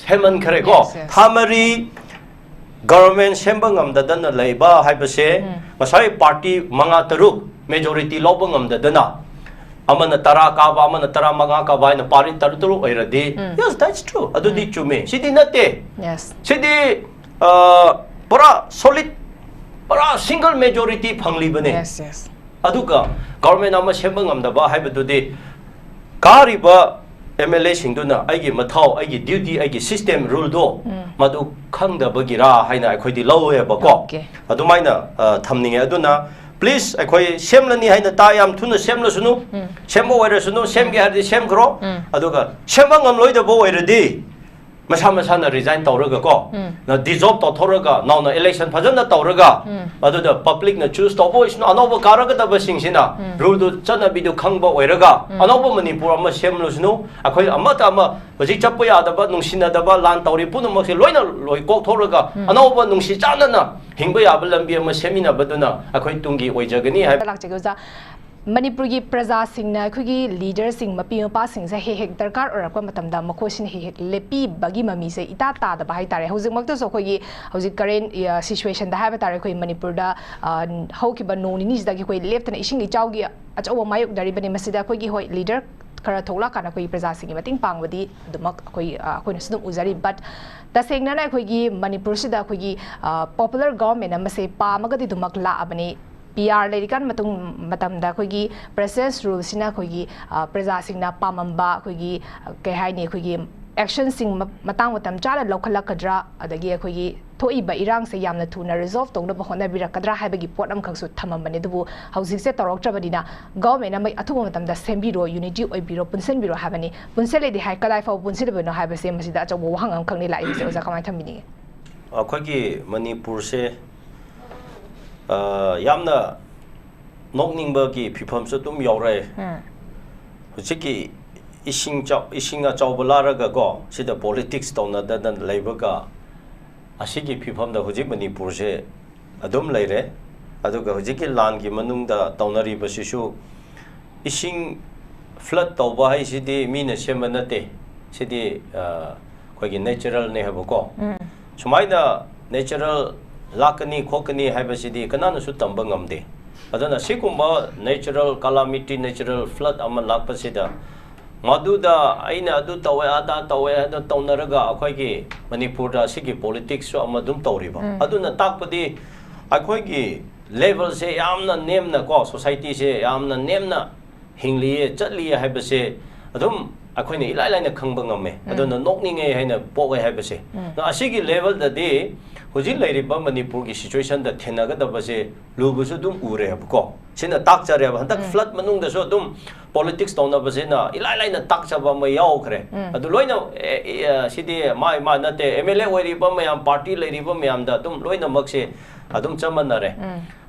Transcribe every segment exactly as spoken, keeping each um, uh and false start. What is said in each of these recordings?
ꯍꯦꯟꯃꯟꯈ꯭ꯔꯦꯀꯣ꯫ Yes, yes. ꯊꯥ ꯃꯔꯤ government ꯁꯦꯝꯕ ꯉꯝꯗꯗꯅ ꯂꯩꯕ ꯍꯥꯏꯕꯁꯦ, ꯉꯁꯥꯏ ꯄꯥꯔꯇꯤ ꯃꯉꯥ ꯇꯔꯨꯛ ꯃꯦꯖꯣꯔꯤꯇꯤ ꯂꯧꯕ ꯉꯝꯗꯗꯅ, ꯑꯃꯅ ꯇꯔꯥ ꯀꯥꯕ, ꯑꯃꯅ ꯇꯔꯥ ꯃꯉꯥ ꯀꯥꯕ ꯍꯥꯏꯅ ꯄꯥꯔꯇꯤ ꯇꯔꯨꯛ ꯇꯔꯨꯛ ꯑꯣꯏꯔꯗꯤ, yes, that's true, ꯑꯗꯨꯗꯤ ꯆꯨꯝꯃꯦ꯫ ꯁꯤꯗꯤ ꯅꯠꯇꯦ꯫ Yes. ꯁꯤꯗꯤ ꯑ, ꯄꯨꯔꯥ solid, ꯄꯨꯔꯥ single majority ꯐꯪꯂꯤꯕꯅꯦ꯫ Yes, yes. ꯑꯗꯨꯒ ꯒꯕꯔꯃꯦꯟ ꯑꯃ ꯁꯦꯝꯕ ꯉꯝꯗꯕ ꯍꯥꯏꯕꯗꯨꯗꯤ, ꯀꯥꯔꯤꯕ ꯑꯦꯝ ꯑꯦꯜ ꯑꯦꯁꯤꯡꯗꯨꯅ ꯑꯩꯒꯤ ꯃꯊꯧ, ꯑꯩꯒꯤ ꯗ꯭ꯌꯨꯇꯤ, ꯑꯩꯒꯤ ꯁꯤꯁꯇꯦꯝ ꯔꯨꯜꯗꯣ ꯃꯗꯨ ꯈꯪꯗꯕꯒꯤꯔꯥ ꯍꯥꯏꯅ ꯑꯩꯈꯣꯏꯗꯤ ꯂꯧꯋꯦꯕꯀꯣ꯫ Okay. ꯑꯗꯨꯃꯥꯏꯅ ꯑ, ꯊꯝꯅꯤꯡꯉꯦ꯫ ꯑꯗꯨꯅ please, ꯑꯩꯈꯣꯏ ꯁꯦꯝꯂꯅꯤ ꯍꯥꯏꯅ ꯇꯥ, ꯌꯥꯝ ꯊꯨꯅ ꯁꯦꯝꯂꯁꯅꯨ꯫ ꯁꯦꯝꯕ ꯑꯣꯏꯔꯁꯅꯨ, ꯁꯦꯝꯒꯦ ꯍꯥꯏꯔꯗꯤ ꯁꯦꯝꯈ꯭ꯔꯣ꯫ ꯑꯗꯨꯒ ꯁꯦꯝꯕ ꯉꯝꯂꯣꯏꯗꯕ ꯑꯣꯏꯔꯗꯤ ꯃꯁꯥ ꯃꯁꯥꯅ ꯔꯤꯖꯥꯏꯟ ꯇꯧꯔꯒ ꯀꯣ, ꯅ ꯗꯤꯖꯣꯜꯕ ꯇꯧꯊꯣꯛꯔꯒ, ꯅꯧꯅ ꯏꯂꯦꯛꯁꯟ ꯐꯖꯅ ꯇꯧꯔꯒ, ꯑꯗꯨꯗ ꯄꯕ꯭ꯂꯤꯛꯅ ꯆꯨꯁ ꯇꯧꯕ ꯑꯣꯏꯁꯅꯨ, ꯑꯅꯧꯕ ꯀꯥꯔꯛꯀꯗꯕꯁꯤꯡꯁꯤꯅ ꯔꯨꯜꯗꯨ, ꯆꯠꯅꯕꯤꯗꯨ ꯈꯪꯕ ꯑꯣꯏꯔꯒ, ꯑꯅꯧꯕ ꯃꯅꯤꯄꯨꯔ ꯑꯃ ꯁꯦꯝꯂꯨꯁꯅꯨ꯫ ꯑꯩꯈꯣꯏ ꯑꯃꯠꯇ ꯑꯃ ꯍꯧꯖꯤꯛ ꯆꯠꯄ ꯌꯥꯗꯕ, ꯅꯨꯡꯁꯤꯅꯗꯕ, ꯂꯥꯟ ꯇꯧꯔꯤ ꯄꯨꯝꯅꯃꯛꯁꯦ ꯂꯣꯏꯅ ꯂꯣꯏ ꯀꯣꯛꯊꯣꯛꯔꯒ, ꯑꯅꯧꯕ ꯅꯨꯡꯁꯤ ꯆꯥꯟꯅꯅ ꯍꯤꯡꯕ ꯌꯥꯕ ꯂꯝꯕꯤ ꯑꯃ ꯁꯦꯝꯃꯤꯟꯅꯕꯗꯨꯅ ꯑꯩꯈꯣꯏ ꯇꯨꯡꯒꯤ ꯑꯣꯏꯖꯒꯅꯤ ꯍꯥꯏꯕ꯫ ꯂꯥꯛꯆꯒꯦ ꯑꯣꯖꯥ꯫ ꯃꯅꯤꯄꯨꯔꯒꯤ ꯄ꯭ꯔꯖꯥꯁꯤꯡꯅ ꯑꯩꯈꯣꯏꯒꯤ ꯂꯤꯗꯔꯁꯤꯡ, ꯃꯄꯤ ꯃꯄꯥꯁꯤꯡꯁꯦ ꯍꯦꯛ ꯍꯦꯛ ꯗꯔꯀꯥꯔ ꯑꯣꯏꯔꯛꯄ ꯃꯇꯝꯗ ꯃꯈꯣꯏꯁꯤꯅ ꯍꯦꯛ ꯍꯦꯛ ꯂꯦꯞꯄꯤꯕꯒꯤ ꯃꯃꯤꯁꯦ ꯏꯇꯥ ꯇꯥꯗꯕ ꯍꯥꯏꯇꯥꯔꯦ꯫ ꯍꯧꯖꯤꯛꯃꯛꯇꯁꯨ ꯑꯩꯈꯣꯏꯒꯤ ꯍꯧꯖꯤꯛ ꯀꯔꯦꯟ ꯁꯤꯆꯨꯋꯦꯁꯟꯗ ꯍꯥꯏꯕ ꯇꯥꯔꯦ, ꯑꯩꯈꯣꯏ ꯃꯅꯤꯄꯨꯔꯗ ꯑ, ꯍꯧꯈꯤꯕ ꯅꯣꯡ ꯅꯤꯅꯤꯁꯤꯗꯒꯤ ꯑꯩꯈꯣꯏ ꯂꯦꯞꯇꯅ ꯏꯁꯤꯡ ꯏꯆꯥꯎꯒꯤ ꯑꯆꯧꯕ ꯃꯥꯌꯣꯛꯅꯔꯤꯕꯅꯤ꯫ ꯃꯁꯤꯗ ꯑꯩꯈꯣꯏꯒꯤ, ꯍꯣꯏ, ꯂꯤꯗꯔ ꯈꯔ ꯊꯣꯛꯂꯛꯑꯀꯥꯟꯗ ꯑꯩꯈꯣꯏꯒꯤ ꯄ꯭ꯔꯖꯥꯁꯤꯡꯒꯤ ꯃꯇꯦꯡ ꯄꯥꯡꯕꯗꯤ ꯑꯗꯨꯃꯛ ꯑꯩꯈꯣꯏ, ꯑ, ꯑꯩꯈꯣꯏꯅꯁꯨ ꯑꯗꯨꯝ ꯎꯖꯔꯤ꯫ But ꯇꯁꯦꯡꯅꯅ ꯑꯩꯈꯣꯏꯒꯤ ꯃꯅꯤꯄꯨꯔꯁꯤꯗ ꯑꯩꯈꯣꯏꯒꯤ, ꯑ, ꯄꯣꯄꯨꯂꯔ ꯒꯣꯚꯔꯟꯃꯦꯟ ꯑꯃꯁꯦ ꯄꯥꯝꯃꯒꯗꯤ ꯑꯗꯨꯃꯛ ꯂꯥꯛꯑꯕꯅꯤ꯫ ꯄꯤ ꯑꯥꯔ ꯂꯩꯔꯤꯀꯥꯟ ꯃꯇꯨꯡ ꯃꯇꯝꯗ ꯑꯩꯈꯣꯏꯒꯤ ꯄ꯭ꯔꯦꯁꯤꯗꯦꯟꯁ ꯔꯨꯜꯁꯤꯅ ꯑꯩꯈꯣꯏꯒꯤ, ꯑ, ꯄ꯭ꯔꯖꯥꯁꯤꯡꯅ ꯄꯥꯝꯃꯝꯕ ꯑꯩꯈꯣꯏꯒꯤ, ꯑ, ꯀꯩ ꯍꯥꯏꯅꯤ, ꯑꯩꯈꯣꯏꯒꯤ ꯑꯦꯛꯁꯟꯁꯤꯡ ꯃ-, ꯃꯇꯥꯡ ꯃꯇꯝ ꯆꯥꯅ ꯂꯧꯈꯠꯂꯛꯀꯗ꯭ꯔꯥ, ꯑꯗꯒꯤ ꯑꯩꯈꯣꯏꯒꯤ ꯊꯣꯛꯏꯕ ꯏꯔꯥꯡꯁꯦ ꯌꯥꯝꯅ ꯊꯨꯅ ꯔꯤꯖꯣꯜꯕ ꯇꯧꯅꯕ ꯍꯣꯠꯅꯕꯤꯔꯛꯀꯗ꯭ꯔꯥ ꯍꯥꯏꯕꯒꯤ ꯄꯣꯠ ꯑꯃꯈꯛꯁꯨ ꯊꯝꯃꯝꯕꯅꯤ꯫ ꯑꯗꯨꯕꯨ ꯍꯧꯖꯤꯛꯁꯦ ꯇꯧꯔꯛꯇ꯭ꯔꯕꯅꯤꯅ ꯒꯣꯚꯔꯟꯃꯦꯟ ꯑꯃ ꯑꯊꯨꯕ ꯃꯇꯝꯗ ꯁꯦꯝꯕꯤꯔꯣ, ꯌꯨꯅꯤꯇꯤ ꯑꯣꯏꯕꯤꯔꯣ, ꯄꯨꯟꯁꯤꯟꯕꯤꯔꯣ ꯍꯥꯏꯕꯅꯤ꯫ ꯄꯨꯟꯁꯤꯜꯂꯗꯤ ꯍꯥꯏ, ꯀꯗꯥꯏ ꯐꯥꯎꯕ ꯄꯨꯟꯁꯤꯜꯂꯤꯕꯅꯣ ꯍꯥꯏꯕꯁꯦ ꯃꯁꯤꯗ ꯑꯆꯧꯕ ꯋꯥꯍꯪ ꯑꯃꯈꯛꯅꯤ ꯂꯥꯛꯏꯕꯁꯦ꯫ ꯑꯣꯖꯥ, ꯀꯃꯥꯏꯅ ꯊꯝꯕꯤꯅꯤꯡꯉꯤ? ꯑꯩꯈꯣꯏꯒꯤ ꯃꯅꯤꯄꯨꯔꯁꯦ, ꯑ, ꯌꯥꯝꯅ ꯅꯣꯛꯅꯤꯡꯕꯒꯤ ꯐꯤꯕꯝꯁꯨ ꯑꯗꯨꯝ ꯌꯥꯎꯔꯛꯑꯦ꯫ ꯍꯧꯖꯤꯛꯀꯤ ꯏꯁꯤꯡ ꯆꯥꯎ-, ꯏꯁꯤꯡ ꯑꯆꯧꯕ ꯂꯥꯔꯒꯀꯣ, ꯁꯤꯗ ꯄꯣꯂꯤꯇꯤꯛꯁ ꯇꯧꯅꯗꯅ ꯂꯩꯕꯒ, ꯑꯁꯤꯒꯤ ꯐꯤꯕꯝꯗ ꯍꯧꯖꯤꯛ ꯃꯅꯤꯄꯨꯔꯁꯦ ꯑꯗꯨꯝ ꯂꯩꯔꯦ꯫ ꯑꯗꯨꯒ ꯍꯧꯖꯤꯛꯀꯤ ꯂꯥꯟꯒꯤ ꯃꯅꯨꯡꯗ ꯇꯧꯅꯔꯤꯕꯁꯤꯁꯨ, ꯏꯁꯤꯡ ꯐ꯭ꯂꯠ ꯇꯧꯕ ꯍꯥꯏꯁꯤꯗꯤ ꯃꯤꯅ ꯁꯦꯝꯕ ꯅꯠꯇꯦ꯫ ꯁꯤꯗꯤ, ꯑ, ꯑꯩꯈꯣꯏꯒꯤ natural ꯅꯦ ꯍꯥꯏꯕꯀꯣ꯫ ꯁꯨꯃꯥꯏꯅ natural ꯂꯥꯛꯀꯅꯤ ꯈꯣꯠꯀꯅꯤ ꯍꯥꯏꯕꯁꯤꯗꯤ ꯀꯅꯥꯅꯁꯨ ꯇꯝꯕ ꯉꯝꯗꯦ꯫ ꯑꯗꯨꯅ ꯁꯤꯒꯨꯝꯕ natural calamity, natural flood ꯑꯃ ꯂꯥꯛꯄꯁꯤꯗ, ꯃꯗꯨꯗ ꯑꯩꯅ ꯑꯗꯨ ꯇꯧꯋꯦ, ꯑꯗꯥ ꯇꯧꯋꯦ ꯍꯥꯏꯅ ꯇꯧꯅꯔꯒ ꯑꯩꯈꯣꯏꯒꯤ ꯃꯅꯤꯄꯨꯔꯗ ꯁꯤꯒꯤ politics ꯁꯨ ꯑꯃ ꯑꯗꯨꯝ ꯇꯧꯔꯤꯕ꯫ ꯑꯗꯨꯅ ꯇꯥꯛꯄꯗꯤ ꯑꯩꯈꯣꯏꯒꯤ level ꯁꯦ ꯌꯥꯝꯅ ꯅꯦꯝꯅ ꯀꯣ, society ꯁꯦ ꯌꯥꯝꯅ ꯅꯦꯝꯅ ꯍꯤꯡꯂꯤꯌꯦ, ꯆꯠꯂꯤꯌꯦ ꯍꯥꯏꯕꯁꯦ ꯑꯗꯨꯝ ꯑꯩꯈꯣꯏꯅ ꯏꯂꯥꯏ ꯂꯥꯏꯅ ꯈꯪꯕ ꯉꯝꯃꯦ꯫ ꯑꯗꯨꯅ ꯅꯣꯛꯅꯤꯡꯉꯦ ꯍꯥꯏꯅ ꯄꯣꯛꯑꯦ ꯍꯥꯏꯕꯁꯦ꯫ ꯑꯗꯣ ꯑꯁꯤꯒꯤ level ꯗꯗꯤ ꯍꯧꯖꯤꯛ ꯂꯩꯔꯤꯕ ꯃꯅꯤꯄꯨꯔꯒꯤ situation ꯗ ꯊꯦꯡꯅꯒꯗꯕꯁꯦ ꯂꯨꯕꯁꯨ ꯑꯗꯨꯝ ꯎꯔꯦꯕꯀꯣ꯫ ꯁꯤꯅ ꯇꯥꯛꯆꯔꯦꯕ꯫ ꯍꯟꯗꯛ flood ꯃꯅꯨꯡꯗꯁꯨ ꯑꯗꯨꯝ politics ꯇꯧꯅꯕꯁꯤꯅ ꯏꯂꯥꯏ ꯂꯥꯏꯅ ꯇꯥꯛꯆꯕ ꯑꯃ ꯌꯥꯎꯈ꯭ꯔꯦ꯫ ꯑꯗꯨ ꯂꯣꯏꯅ, ꯑꯦ, ꯑꯦ, ꯁꯤꯗꯤ ꯃꯥ ꯏꯃꯥ ꯅꯠꯇꯦ, MLA ꯑꯣꯏꯔꯤꯕ ꯃꯌꯥꯝ, party ꯂꯩꯔꯤꯕ ꯃꯌꯥꯝꯗ ꯑꯗꯨꯝ ꯂꯣꯏꯅꯃꯛꯁꯦ ꯑꯗꯨꯝ ꯆꯞ ꯃꯥꯟꯅꯔꯦ꯫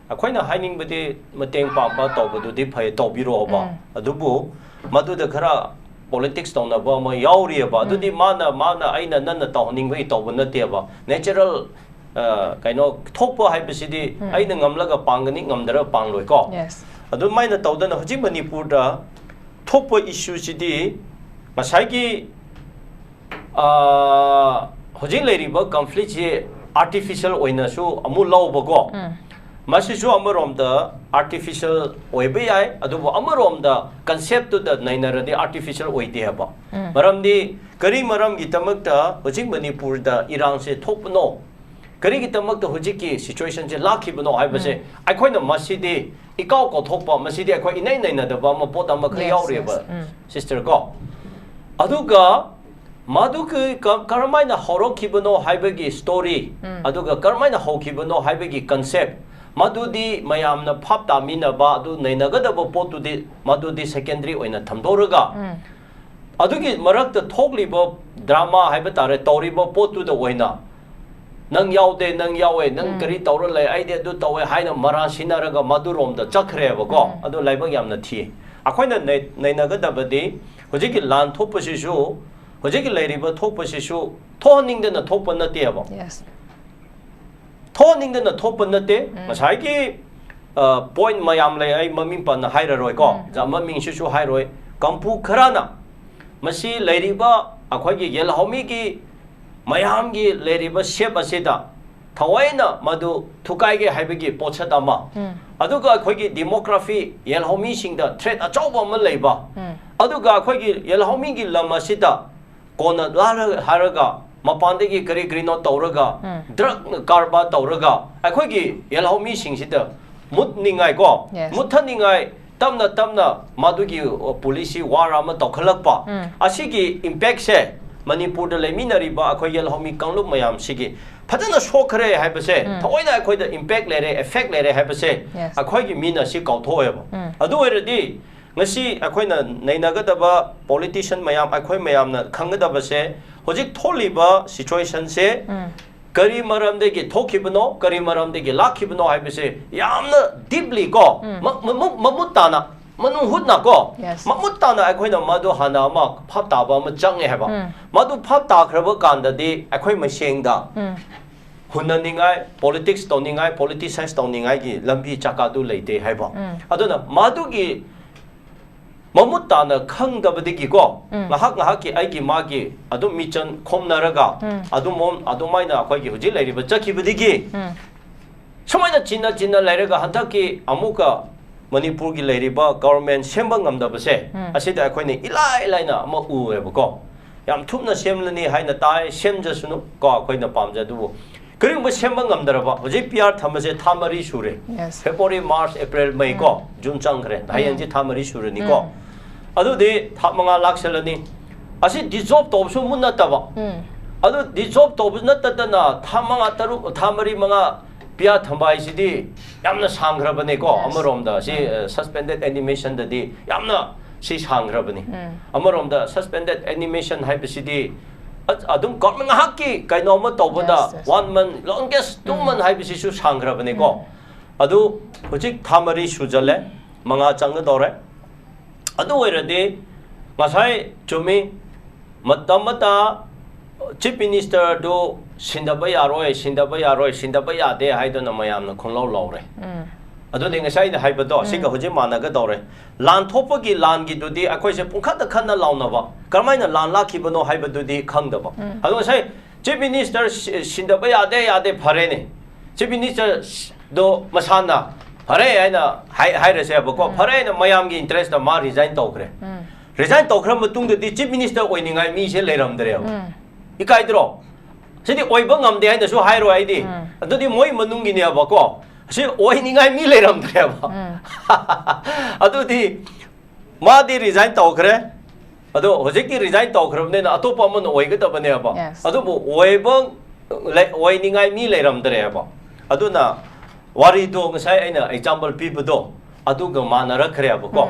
ꯑꯩꯈꯣꯏꯅ ꯍꯥꯏꯅꯤꯡꯕꯗꯤ ꯃꯇꯦꯡ ꯄꯥꯡꯕ ꯇꯧꯕꯗꯨꯗꯤ ꯐꯩ, ꯇꯧꯕꯤꯔꯣꯕ꯫ ꯑꯗꯨꯕꯨ ꯃꯗꯨꯗ ꯈꯔ politics ꯇꯧꯅꯕ ꯑꯃ ꯌꯥꯎꯔꯤꯑꯕ꯫ ꯑꯗꯨꯗꯤ ꯃꯥꯅ, ꯃꯥꯅ ꯑꯩꯅ ꯅꯟꯅ ꯇꯧꯍꯟꯅꯤꯡꯕꯒꯤ ꯇꯧꯕ ꯅꯠꯇꯦꯕ꯫ Natural, ꯑ, ꯀꯩꯅꯣ, ꯊꯣꯛꯄ ꯍꯥꯏꯕꯁꯤꯗꯤ ꯑꯩꯅ ꯉꯝꯂꯒ ꯄꯥꯡꯒꯅꯤ, ꯉꯝꯗ꯭ꯔꯒ ꯄꯥꯡꯂꯣꯏꯀꯣ꯫ Yes. ꯑꯗꯨꯃꯥꯏꯅ ꯇꯧꯗꯅ ꯍꯧꯖꯤꯛ ꯃꯅꯤꯄꯨꯔꯗ ꯊꯣꯛꯄ issue ꯁꯤꯗꯤ ꯉꯁꯥꯏꯒꯤ, ꯑ, ꯍꯧꯖꯤꯛ ꯂꯩꯔꯤꯕ conflict ꯁꯤ artificial ꯑꯣꯏꯅꯁꯨ ꯑꯃꯨꯛ ꯂꯧꯕꯀꯣ꯫ ꯃꯁꯤꯁꯨ ꯑꯃꯔꯣꯝꯗ artificial ꯑꯣꯏꯕ ꯌꯥꯏ, ꯑꯗꯨꯕꯨ ꯑꯃꯔꯣꯝꯗ concept ꯇꯨꯗ ꯅꯩꯅꯔꯗꯤ artificial ꯑꯣꯏꯗꯦ ꯍꯥꯏꯕ꯫ ꯃꯔꯝꯗꯤ ꯀꯔꯤ ꯃꯔꯝꯒꯤꯗꯃꯛꯇ ꯍꯧꯖꯤꯛ ꯃꯅꯤꯄꯨꯔꯗ ꯏꯔꯥꯡꯁꯦ ꯊꯣꯛꯄꯅꯣ, ꯀꯔꯤꯒꯤꯗꯃꯛꯇ ꯍꯧꯖꯤꯛꯀꯤ situation ꯁꯦ ꯂꯥꯛꯈꯤꯕꯅꯣ ꯍꯥꯏꯕꯁꯦ ꯑꯩꯈꯣꯏꯅ ꯃꯁꯤꯗꯤ ꯏꯀꯥꯎ ꯀꯥꯎꯊꯣꯛꯄ, ꯃꯁꯤꯗꯤ ꯑꯩꯈꯣꯏ ꯏꯅꯩ ꯅꯩꯅꯗꯕ ꯑꯃ, ꯄꯣꯠ ꯑꯃꯈꯛ Yes, ꯌꯥꯎꯔꯤꯑꯕ, yes. ꯎꯝ. Sister ꯀꯣ꯫ ꯑꯗꯨꯒ ꯃꯗꯨꯒꯤ ꯀ-, ꯀꯔꯝꯍꯥꯏꯅ ꯍꯧꯔꯛꯈꯤꯕꯅꯣ ꯍꯥꯏꯕꯒꯤ story, ꯑꯗꯨꯒ ꯀꯔꯝꯍꯥꯏꯅ ꯍꯧꯈꯤꯕꯅꯣ ꯍꯥꯏꯕꯒꯤ concept, ꯃꯗꯨꯗꯤ ꯃꯌꯥꯝꯅ ꯚꯥꯞ ꯇꯥꯃꯤꯟꯅꯕ, ꯑꯗꯨ ꯅꯩꯅꯒꯗꯕ ꯄꯣꯠꯇꯨꯗꯤ, ꯃꯗꯨꯗꯤ secondary ꯑꯣꯏꯅ ꯊꯝꯗꯣꯛꯔꯒ, ꯑꯗꯨꯒꯤ ꯃꯔꯛꯇ ꯊꯣꯛꯂꯤꯕ drama ꯍꯥꯏꯕ ꯇꯥꯔꯦ, ꯇꯧꯔꯤꯕ ꯄꯣꯠꯇꯨꯗ ꯑꯣꯏꯅ, "ꯅꯪ ꯌꯥꯎꯗꯦ, ꯅꯪ ꯌꯥꯎꯋꯦ, ꯅꯪ ꯀꯔꯤ ꯇꯧꯔ ꯂꯩ, ꯑꯩꯗꯤ ꯑꯗꯨ ꯇꯧꯋꯦ" ꯍꯥꯏꯅ ꯃꯔꯥꯜ ꯁꯤꯟꯅꯔꯒ ꯃꯗꯨꯔꯣꯝꯗ ꯆꯠꯈ꯭ꯔꯦꯕꯀꯣ꯫ ꯑꯗꯨ ꯂꯥꯏꯕꯛ ꯌꯥꯝꯅ ꯊꯤ꯫ ꯑꯩꯈꯣꯏꯅ ꯅꯩ-, ꯅꯩꯅꯒꯗꯕꯗꯤ ꯍꯧꯖꯤꯛꯀꯤ ꯂꯥꯟ ꯊꯣꯛꯄꯁꯤꯁꯨ, ꯍꯧꯖꯤꯛꯀꯤ ꯂꯩꯔꯤꯕ ꯊꯣꯛꯄꯁꯤꯁꯨ ꯊꯣꯛꯍꯟꯅꯤꯡꯗꯅ ꯊꯣꯛꯄ ꯅꯠꯇꯦꯕ꯫ Yes. ꯊꯣꯛꯍꯟꯅꯤꯡꯗꯅ ꯊꯣꯛꯄ ꯅꯠꯇꯦ꯫ ꯉꯁꯥꯏꯒꯤ, ꯑ, point ꯃꯌꯥꯝ ꯂꯩ, ꯑꯩ ꯃꯃꯤꯡ ꯄꯟꯅ ꯍꯥꯏꯔꯔꯣꯏꯀꯣ꯫ ꯖ-, ꯃꯃꯤꯡꯁꯤꯁꯨ ꯍꯥꯏꯔꯣꯏ꯫ ꯀꯥꯡꯕꯨ ꯈꯔꯅ ꯃꯁꯤ ꯂꯩꯔꯤꯕ ꯑꯩꯈꯣꯏꯒꯤ ꯌꯦꯜꯍꯧꯃꯤꯒꯤ ꯃꯌꯥꯝꯒꯤ ꯂꯩꯔꯤꯕ shape ꯑꯁꯤꯗ ꯊꯑꯣꯏꯅ ꯃꯗꯨ ꯊꯨꯒꯥꯏꯒꯦ ꯍꯥꯏꯕꯒꯤ ꯄꯣꯠꯁꯛ ꯑꯃ, ꯑꯗꯨꯒ ꯑꯩꯈꯣꯏꯒꯤ demography, ꯌꯦꯜꯍꯧꯃꯤꯁꯤꯡꯗ threat ꯑꯆꯧꯕ ꯑꯃ ꯂꯩꯕ, ꯑꯗꯨꯒ ꯑꯩꯈꯣꯏꯒꯤ ꯌꯦꯜꯍꯧꯃꯤꯒꯤ ꯂꯝ ꯑꯁꯤꯗ ꯀꯣꯟꯅ ꯂꯥꯜꯂꯒ ꯍꯥꯏꯔꯒ ꯃꯄꯥꯟꯗꯒꯤ ꯀꯔꯤ ꯀꯔꯤꯅꯣ ꯇꯧꯔꯒ, drug ꯀꯔꯕꯥꯔ ꯇꯧꯔꯒ ꯑꯩꯈꯣꯏꯒꯤ ꯌꯦꯜꯍꯧꯃꯤꯁꯤꯡꯁꯤꯗ ꯃꯨꯠꯅꯤꯡꯉꯥꯏ ꯀꯣ, Yes. ꯃꯨꯠꯊꯠꯅꯤꯡꯉꯥꯏ, ꯇꯞꯅ ꯇꯞꯅ ꯃꯗꯨꯒꯤ policy war ꯑꯃ ꯇꯧꯈꯠꯂꯛꯄ, ꯑꯁꯤꯒꯤ impactꯁꯦ ꯃꯅꯤꯄꯨꯔꯗ ꯂꯩꯃꯤꯟꯅꯔꯤꯕ ꯑꯩꯈꯣꯏ ꯌꯦꯜꯍꯧꯃꯤ ꯀꯥꯡꯂꯨꯞ ꯃꯌꯥꯝꯁꯤꯒꯤ ꯐꯖꯅ ꯁꯣꯛꯈ꯭ꯔꯦ ꯍꯥꯏꯕꯁꯦ, ꯊꯑꯣꯏꯅ ꯑꯩꯈꯣꯏꯗ impact ꯂꯩꯔꯦ, effect ꯂꯩꯔꯦ ꯍꯥꯏꯕꯁꯦ Yes. ꯑꯩꯈꯣꯏꯒꯤ ꯃꯤꯅ ꯁꯤ ꯀꯥꯎꯊꯣꯛꯑꯦꯕ꯫ ꯑꯗꯨ ꯑꯣꯏꯔꯗꯤ ꯉꯁꯤ ꯑꯩꯈꯣꯏꯅ ꯅꯩꯅꯒꯗꯕ politician ꯃꯌꯥꯝ, ꯑꯩꯈꯣꯏ ꯃꯌꯥꯝꯅ ꯈꯪꯒꯗꯕꯁꯦ, ꯍꯧꯖꯤꯛ ꯊꯣꯛꯂꯤꯕ situationꯁꯦ ꯀꯔꯤ ꯃꯔꯝꯗꯒꯤ ꯊꯣꯛꯈꯤꯕꯅꯣ, ꯀꯔꯤ ꯃꯔꯝꯗꯒꯤ ꯂꯥꯛꯈꯤꯕꯅꯣ ꯍꯥꯏꯕꯁꯦ ꯌꯥꯝꯅ deeply ꯀꯣ, ꯃ- ꯃ- ꯃ- ꯃꯃꯨꯠ ꯇꯥꯅ, ꯃꯅꯨꯡ ꯍꯨꯠꯅ ꯀꯣ, Yes. ꯃꯃꯨꯠ ꯇꯥꯅ ꯑꯩꯈꯣꯏꯅ ꯃꯗꯨ ꯍꯥꯟꯅ ꯑꯃ ꯚꯥꯞ ꯇꯥꯕ ꯑꯃ ꯆꯪꯉꯦ ꯍꯥꯏꯕ꯫ ꯃꯗꯨ ꯚꯥꯞ ꯇꯥꯈ꯭ꯔꯕ ꯀꯥꯟꯗꯗꯤ ꯑꯩꯈꯣꯏ ꯃꯁꯦꯡꯗ ꯍꯨꯟꯅꯅꯤꯡꯉꯥꯏ, politics ꯇꯧꯅꯤꯡꯉꯥꯏ, politicize ꯇꯧꯅꯤꯡꯉꯥꯏꯒꯤ ꯂꯝꯕꯤ ꯆꯀꯥꯗꯨ ꯂꯩꯇꯦ ꯍꯥꯏꯕ꯫ ꯑꯗꯨꯅ ꯃꯗꯨꯒꯤ ꯃꯃꯨꯠ ꯇꯥꯅ ꯈꯪꯗꯕꯗꯒꯤꯀꯣ, ꯉꯥꯏꯍꯥꯛ ꯉꯥꯏꯍꯥꯛꯀꯤ ꯑꯩꯒꯤ ꯃꯥꯒꯤ ꯑꯗꯨꯝ ꯃꯤꯆꯪ ꯈꯣꯝꯅꯔꯒ ꯑꯗꯨꯝ ꯑꯗꯨꯃꯥꯏꯅ ꯑꯩꯈꯣꯏꯒꯤ ꯍꯧꯖꯤꯛ ꯂꯩꯔꯤꯕ ꯆꯠꯈꯤꯕꯗꯒꯤ ꯁꯨꯃꯥꯏꯅ ꯆꯤꯟꯅ ꯆꯤꯟꯅ ꯂꯩꯔꯒ ꯍꯟꯗꯛꯀꯤ ꯑꯃꯨꯛꯀ ꯃꯅꯤꯄꯨꯔꯒꯤ ꯂꯩꯔꯤꯕ government ꯁꯦꯝꯕ ꯉꯝꯗꯕꯁꯦ, ꯑꯁꯤꯗ ꯑꯩꯈꯣꯏꯅ ꯏꯂꯥꯏ ꯂꯥꯏꯅ ꯑꯃ ꯎꯑꯦꯕꯀꯣ꯫ ꯌꯥꯝ ꯊꯨꯞꯅ ꯁꯦꯝꯂꯅꯤ ꯍꯥꯏꯅ ꯇꯥꯏ, ꯁꯦꯝꯖꯁꯅꯨ ꯀꯣ, ꯑꯩꯈꯣꯏꯅ ꯄꯥꯝꯖꯩ꯫ ꯑꯗꯨꯕꯨ ꯀꯔꯤꯒꯨꯝꯕ ꯁꯦꯝꯕ ꯉꯝꯗ꯭ꯔꯕ, ꯍꯧꯖꯤꯛ P R ꯊꯝꯕꯁꯦ ꯊꯥ ꯃꯔꯤ ꯁꯨꯔꯦ꯫ Yes. February, March, April, May ꯀꯣ, June ꯆꯪꯈ꯭ꯔꯦ꯫ ꯍꯌꯦꯡꯁꯦ ꯊꯥ ꯃꯔꯤ ꯁꯨꯔꯅꯤꯀꯣ꯫ ꯑꯗꯨꯗꯤ ꯊꯥ ꯃꯉꯥ ꯂꯥꯛꯁꯜꯂꯅꯤ꯫ ꯑꯁꯤ dissolve ꯇꯧꯕꯁꯨ ꯑꯃꯨꯛ ꯅꯠꯇꯕ꯫ ꯑꯗꯨ dissolve ꯇꯧꯕꯁꯨ ꯅꯠꯇꯗꯅ ꯊꯥ ꯃꯉꯥ, ꯇꯔꯨꯛ, ꯊꯥ ꯃꯔꯤ, ꯃꯉꯥ P R ꯊꯝꯕ ꯍꯥꯏꯁꯤꯗꯤ ꯌꯥꯝꯅ ꯁꯥꯡꯈ꯭ꯔꯕꯅꯦꯀꯣ꯫ Yes. ꯑꯃꯔꯣꯝꯗ ꯁꯤ, ꯑ, suspended animationꯗꯗꯤ ꯌꯥꯝꯅ ꯁꯤ ꯁꯥꯡꯈ꯭ꯔꯕꯅꯤ꯫ ꯑꯃꯔꯣꯝꯗ suspended animation ꯍꯥꯏꯕꯁꯤꯗꯤ ꯑ- ꯑꯗꯨꯝ government ꯉꯥꯏꯍꯥꯛꯀꯤ ꯀꯩꯅꯣ ꯑꯃ ꯇꯧꯕꯗ Yes, yes. One month, longest two month ꯍꯥꯏꯕꯁꯤꯁꯨ ꯁꯥꯡꯈ꯭ꯔꯕꯅꯤꯀꯣ꯫ ꯑꯗꯨ ꯍꯧꯖꯤꯛ ꯊꯥ ꯃꯔꯤ ꯁꯨꯖꯜꯂꯦ, ꯃꯉꯥ ꯆꯪꯒꯗꯧꯔꯦ꯫ ꯑꯗꯨ ꯑꯣꯏꯔꯗꯤ ꯉꯁꯥꯏ ꯆꯨꯝꯃꯤ, ꯃꯇꯝ ꯑꯃꯗ Chief Ministerꯗꯨ ꯁꯤꯟꯗꯕ ꯌꯥꯔꯣꯏ, ꯁꯤꯟꯗꯕ ꯌꯥꯔꯣꯏ, ꯁꯤꯟꯗꯕ ꯌꯥꯗꯦ ꯍꯥꯏꯗꯨꯅ ꯃꯌꯥꯝꯅ ꯈꯣꯡꯂꯧ ꯂꯧꯔꯦ꯫ ꯑꯗꯨꯅꯤ ꯉꯁꯥꯏ ꯑꯩꯅ ꯍꯥꯏꯕꯗꯣ, ꯁꯤꯒ ꯍꯧꯖꯤꯛ ꯃꯥꯟꯅꯒꯗꯧꯔꯦ꯫ ꯂꯥꯟ ꯊꯣꯛꯄꯒꯤ, ꯂꯥꯟꯒꯤꯗꯨꯗꯤ ꯑꯩꯈꯣꯏꯁꯦ ꯄꯨꯡꯈꯠꯇ ꯈꯠꯅ ꯂꯥꯎꯅꯕ, ꯀꯔꯝꯍꯥꯏꯅ ꯂꯥꯟ ꯂꯥꯛꯈꯤꯕꯅꯣ ꯍꯥꯏꯕꯗꯨꯗꯤ ꯈꯪꯗꯕ꯫ ꯑꯗꯣ ꯉꯁꯥꯏ Chief Minister ꯁꯤ-, ꯁꯤꯟꯗꯕ ꯌꯥꯗꯦ, ꯌꯥꯗꯦ, ꯐꯔꯦꯅꯦ꯫ Chief Minister ꯗꯣ ꯃꯁꯥꯅ ꯐꯔꯦ ꯍꯥꯏꯅ ꯍꯥꯏ-, ꯍꯥꯏꯔꯁꯦꯕꯀꯣ, ꯐꯔꯦ ꯍꯥꯏꯅ ꯃꯌꯥꯝꯒꯤ interest ꯇ ꯃꯥ resign ꯇꯧꯈ꯭ꯔꯦ꯫ Resign ꯇꯧꯈ꯭ꯔ ꯃꯇꯨꯡꯗꯗꯤ Chief Minister ꯑꯣꯏꯅꯤꯡꯉꯥꯏ ꯃꯤꯁꯦ ꯂꯩꯔꯝꯗ꯭ꯔꯦꯕ꯫ ꯏꯀꯥꯏꯗ꯭ꯔꯣ? ꯁꯤꯗꯤ ꯑꯣꯏꯕ ꯉꯝꯗꯦ ꯍꯥꯏꯅꯁꯨ ꯍꯥꯏꯔꯣꯏ ꯑꯩꯗꯤ꯫ ꯑꯗꯨꯗꯤ ꯃꯣꯏ ꯃꯅꯨꯡꯒꯤꯅꯦꯕꯀꯣ꯫ ꯁꯤ ꯑꯣꯏꯅꯤꯡꯉꯥꯏ ꯃꯤ ꯂꯩꯔꯝꯗ꯭ꯔꯦꯕ꯫ ꯑꯗꯨꯗꯤ ꯃꯥꯗꯤ resign ꯇꯧꯈ꯭ꯔꯦ꯫ ꯑꯗꯣ ꯍꯧꯖꯤꯛꯇꯤ resign ꯇꯧꯈ꯭ꯔꯕꯅꯤꯅ ꯑꯇꯣꯞꯄ ꯑꯃꯅ ꯑꯣꯏꯒꯗꯕꯅꯦꯕ꯫ Yes. ꯑꯗꯨꯕꯨ ꯑꯣꯏꯕ ꯂꯩ-, ꯑꯣꯏꯅꯤꯡꯉꯥꯏ ꯃꯤ ꯂꯩꯔꯝꯗ꯭ꯔꯦꯕ꯫ ꯑꯗꯨꯅ ꯋꯥꯔꯤꯗꯣ ꯉꯁꯥꯏ ꯑꯩꯅ example ꯄꯤꯕꯗꯣ ꯑꯗꯨꯒ ꯃꯥꯟꯅꯔꯛꯈ꯭ꯔꯦꯕꯀꯣ꯫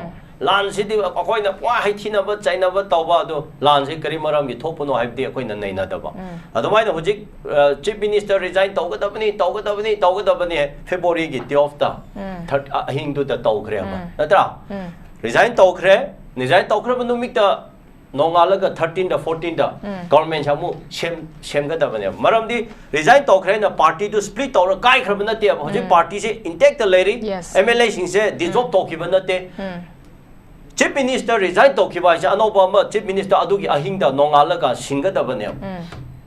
ꯂꯥꯟꯁꯤꯗꯤ ꯑꯩꯈꯣꯏꯅ ꯄꯨꯔꯥ ꯍꯩꯊꯤꯅꯕ ꯆꯩꯅꯕ ꯇꯧꯕ, ꯑꯗꯣ ꯂꯥꯟꯁꯤ ꯀꯔꯤ ꯃꯔꯝꯒꯤ ꯊꯣꯛꯄꯅꯣ ꯍꯥꯏꯕꯗꯤ ꯑꯩꯈꯣꯏꯅ ꯅꯩꯅꯗꯕ꯫ ꯑꯗꯨꯃꯥꯏꯅ ꯍꯧꯖꯤꯛ, ꯑ, Chief Minister resign ꯇꯧꯒꯗꯕꯅꯤ, ꯇꯧꯒꯗꯕꯅꯤ, ꯇꯧꯒꯗꯕꯅꯤ, February ꯒꯤ twelve ꯇ, ꯎꯝ꯫ Third, ꯑ, ꯑꯍꯤꯡꯗꯨꯗ ꯇꯧꯈ꯭ꯔꯦꯕ, ꯎꯝ꯫ ꯅꯠꯇ꯭ꯔꯥ? ꯎꯝ꯫ Resign ꯇꯧꯈ꯭ꯔꯦ, resign ꯇꯧꯈ꯭ꯔꯕ ꯅꯨꯃꯤꯠꯇ ꯅꯣꯡꯉꯥꯜꯂꯒ thirteen ꯗ, fourteen ꯗ ꯎꯝ꯫ Government ꯁꯦ ꯑꯃꯨꯛ ꯁꯦꯝ-, ꯁꯦꯝꯒꯗꯕꯅꯦꯕ꯫ ꯃꯔꯝꯗꯤ resign ꯇꯧꯈ꯭ꯔꯦꯅ party ꯗꯨ split ꯇꯧꯔ ꯀꯥꯏꯈ꯭ꯔꯕ ꯅꯠꯇꯦꯕ꯫ ꯍꯧꯖꯤꯛ ꯎꯝ꯫ Party ꯁꯦ intact ꯂꯩꯔꯤ, Yes. M L A ꯁꯤꯡꯁꯦ dissolve ꯎꯝ꯫ ꯇꯧꯈꯤꯕ ꯅꯠꯇꯦ꯫ ꯎꯝ꯫ Chief Minister resign ꯇꯧꯈꯤꯕ ꯍꯥꯏꯁꯦ ꯑꯅꯧꯕ ꯑꯃ Chief Minister ꯑꯗꯨꯒꯤ ꯑꯍꯤꯡꯗ ꯅꯣꯡꯉꯥꯜꯂꯒ ꯁꯤꯟꯒꯗꯕꯅꯦꯕ꯫ ꯎꯝ꯫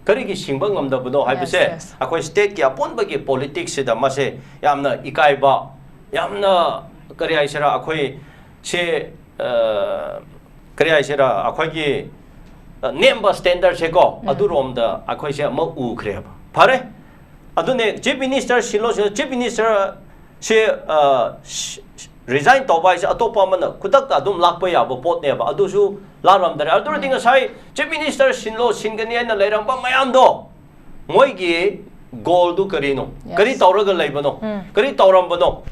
ꯀꯔꯤꯒꯤ ꯁꯤꯟꯕ ꯉꯝꯗꯕꯅꯣ ꯍꯥꯏꯕꯁꯦ, Yes, yes. ꯑꯩꯈꯣꯏ state ꯀꯤ ꯑꯄꯨꯟꯕꯒꯤ politics ꯁꯤꯗ ꯃꯁꯦ ꯌꯥꯝꯅ ꯏꯀꯥꯏꯕ, ꯌꯥꯝꯅ ꯀꯔꯤ ꯍꯥꯏꯁꯤꯔꯥ, ꯑꯩꯈꯣꯏ ꯁꯦ, ꯑ, ꯀꯔꯤ ꯍꯥꯏꯁꯤꯔꯥ, ꯑꯩꯈꯣꯏꯒꯤ, ꯑ, ꯅꯦꯝꯕ standard ꯁꯦꯀꯣ, ꯎꯝ꯫ ꯑꯗꯨꯔꯣꯝꯗ ꯑꯩꯈꯣꯏꯁꯦ ꯑꯃ ꯎꯈ꯭ꯔꯦꯕ꯫ ꯐꯔꯦ, ꯑꯗꯨꯅꯦ Chief Minister ꯁꯤꯜꯂꯣ, ꯁꯤꯜꯂꯣ, Chief Minister ꯁꯦ, ꯑ, ꯁ-, ꯁ-, resign ꯇꯧꯕ ꯍꯥꯏꯁꯦ ꯑꯇꯣꯞꯄ ꯑꯃꯅ ꯈꯨꯗꯛꯇ ꯑꯗꯨꯝ ꯂꯥꯛꯄ ꯌꯥꯕ ꯄꯣꯠꯅꯦꯕ꯫ ꯑꯗꯨꯁꯨ ꯂꯥꯛꯂꯝꯗꯔꯦ꯫ ꯑꯗꯨ ꯑꯣꯏꯔꯗꯤ ꯎꯝ꯫ ꯉꯁꯥꯏ Chief Minister ꯁꯤꯜꯂꯣ, ꯁꯤꯟꯒꯅꯤ ꯍꯥꯏꯅ ꯂꯩꯔꯝꯕ ꯃꯌꯥꯝꯗꯣ, ꯃꯣꯏꯒꯤ goal ꯗꯨ ꯀꯔꯤꯅꯣ? Yes. ꯀꯔꯤ ꯇꯧꯔꯒ ꯂꯩꯕꯅꯣ? ꯎꯝ꯫ ꯀꯔꯤ ꯇꯧꯔꯝꯕꯅꯣ?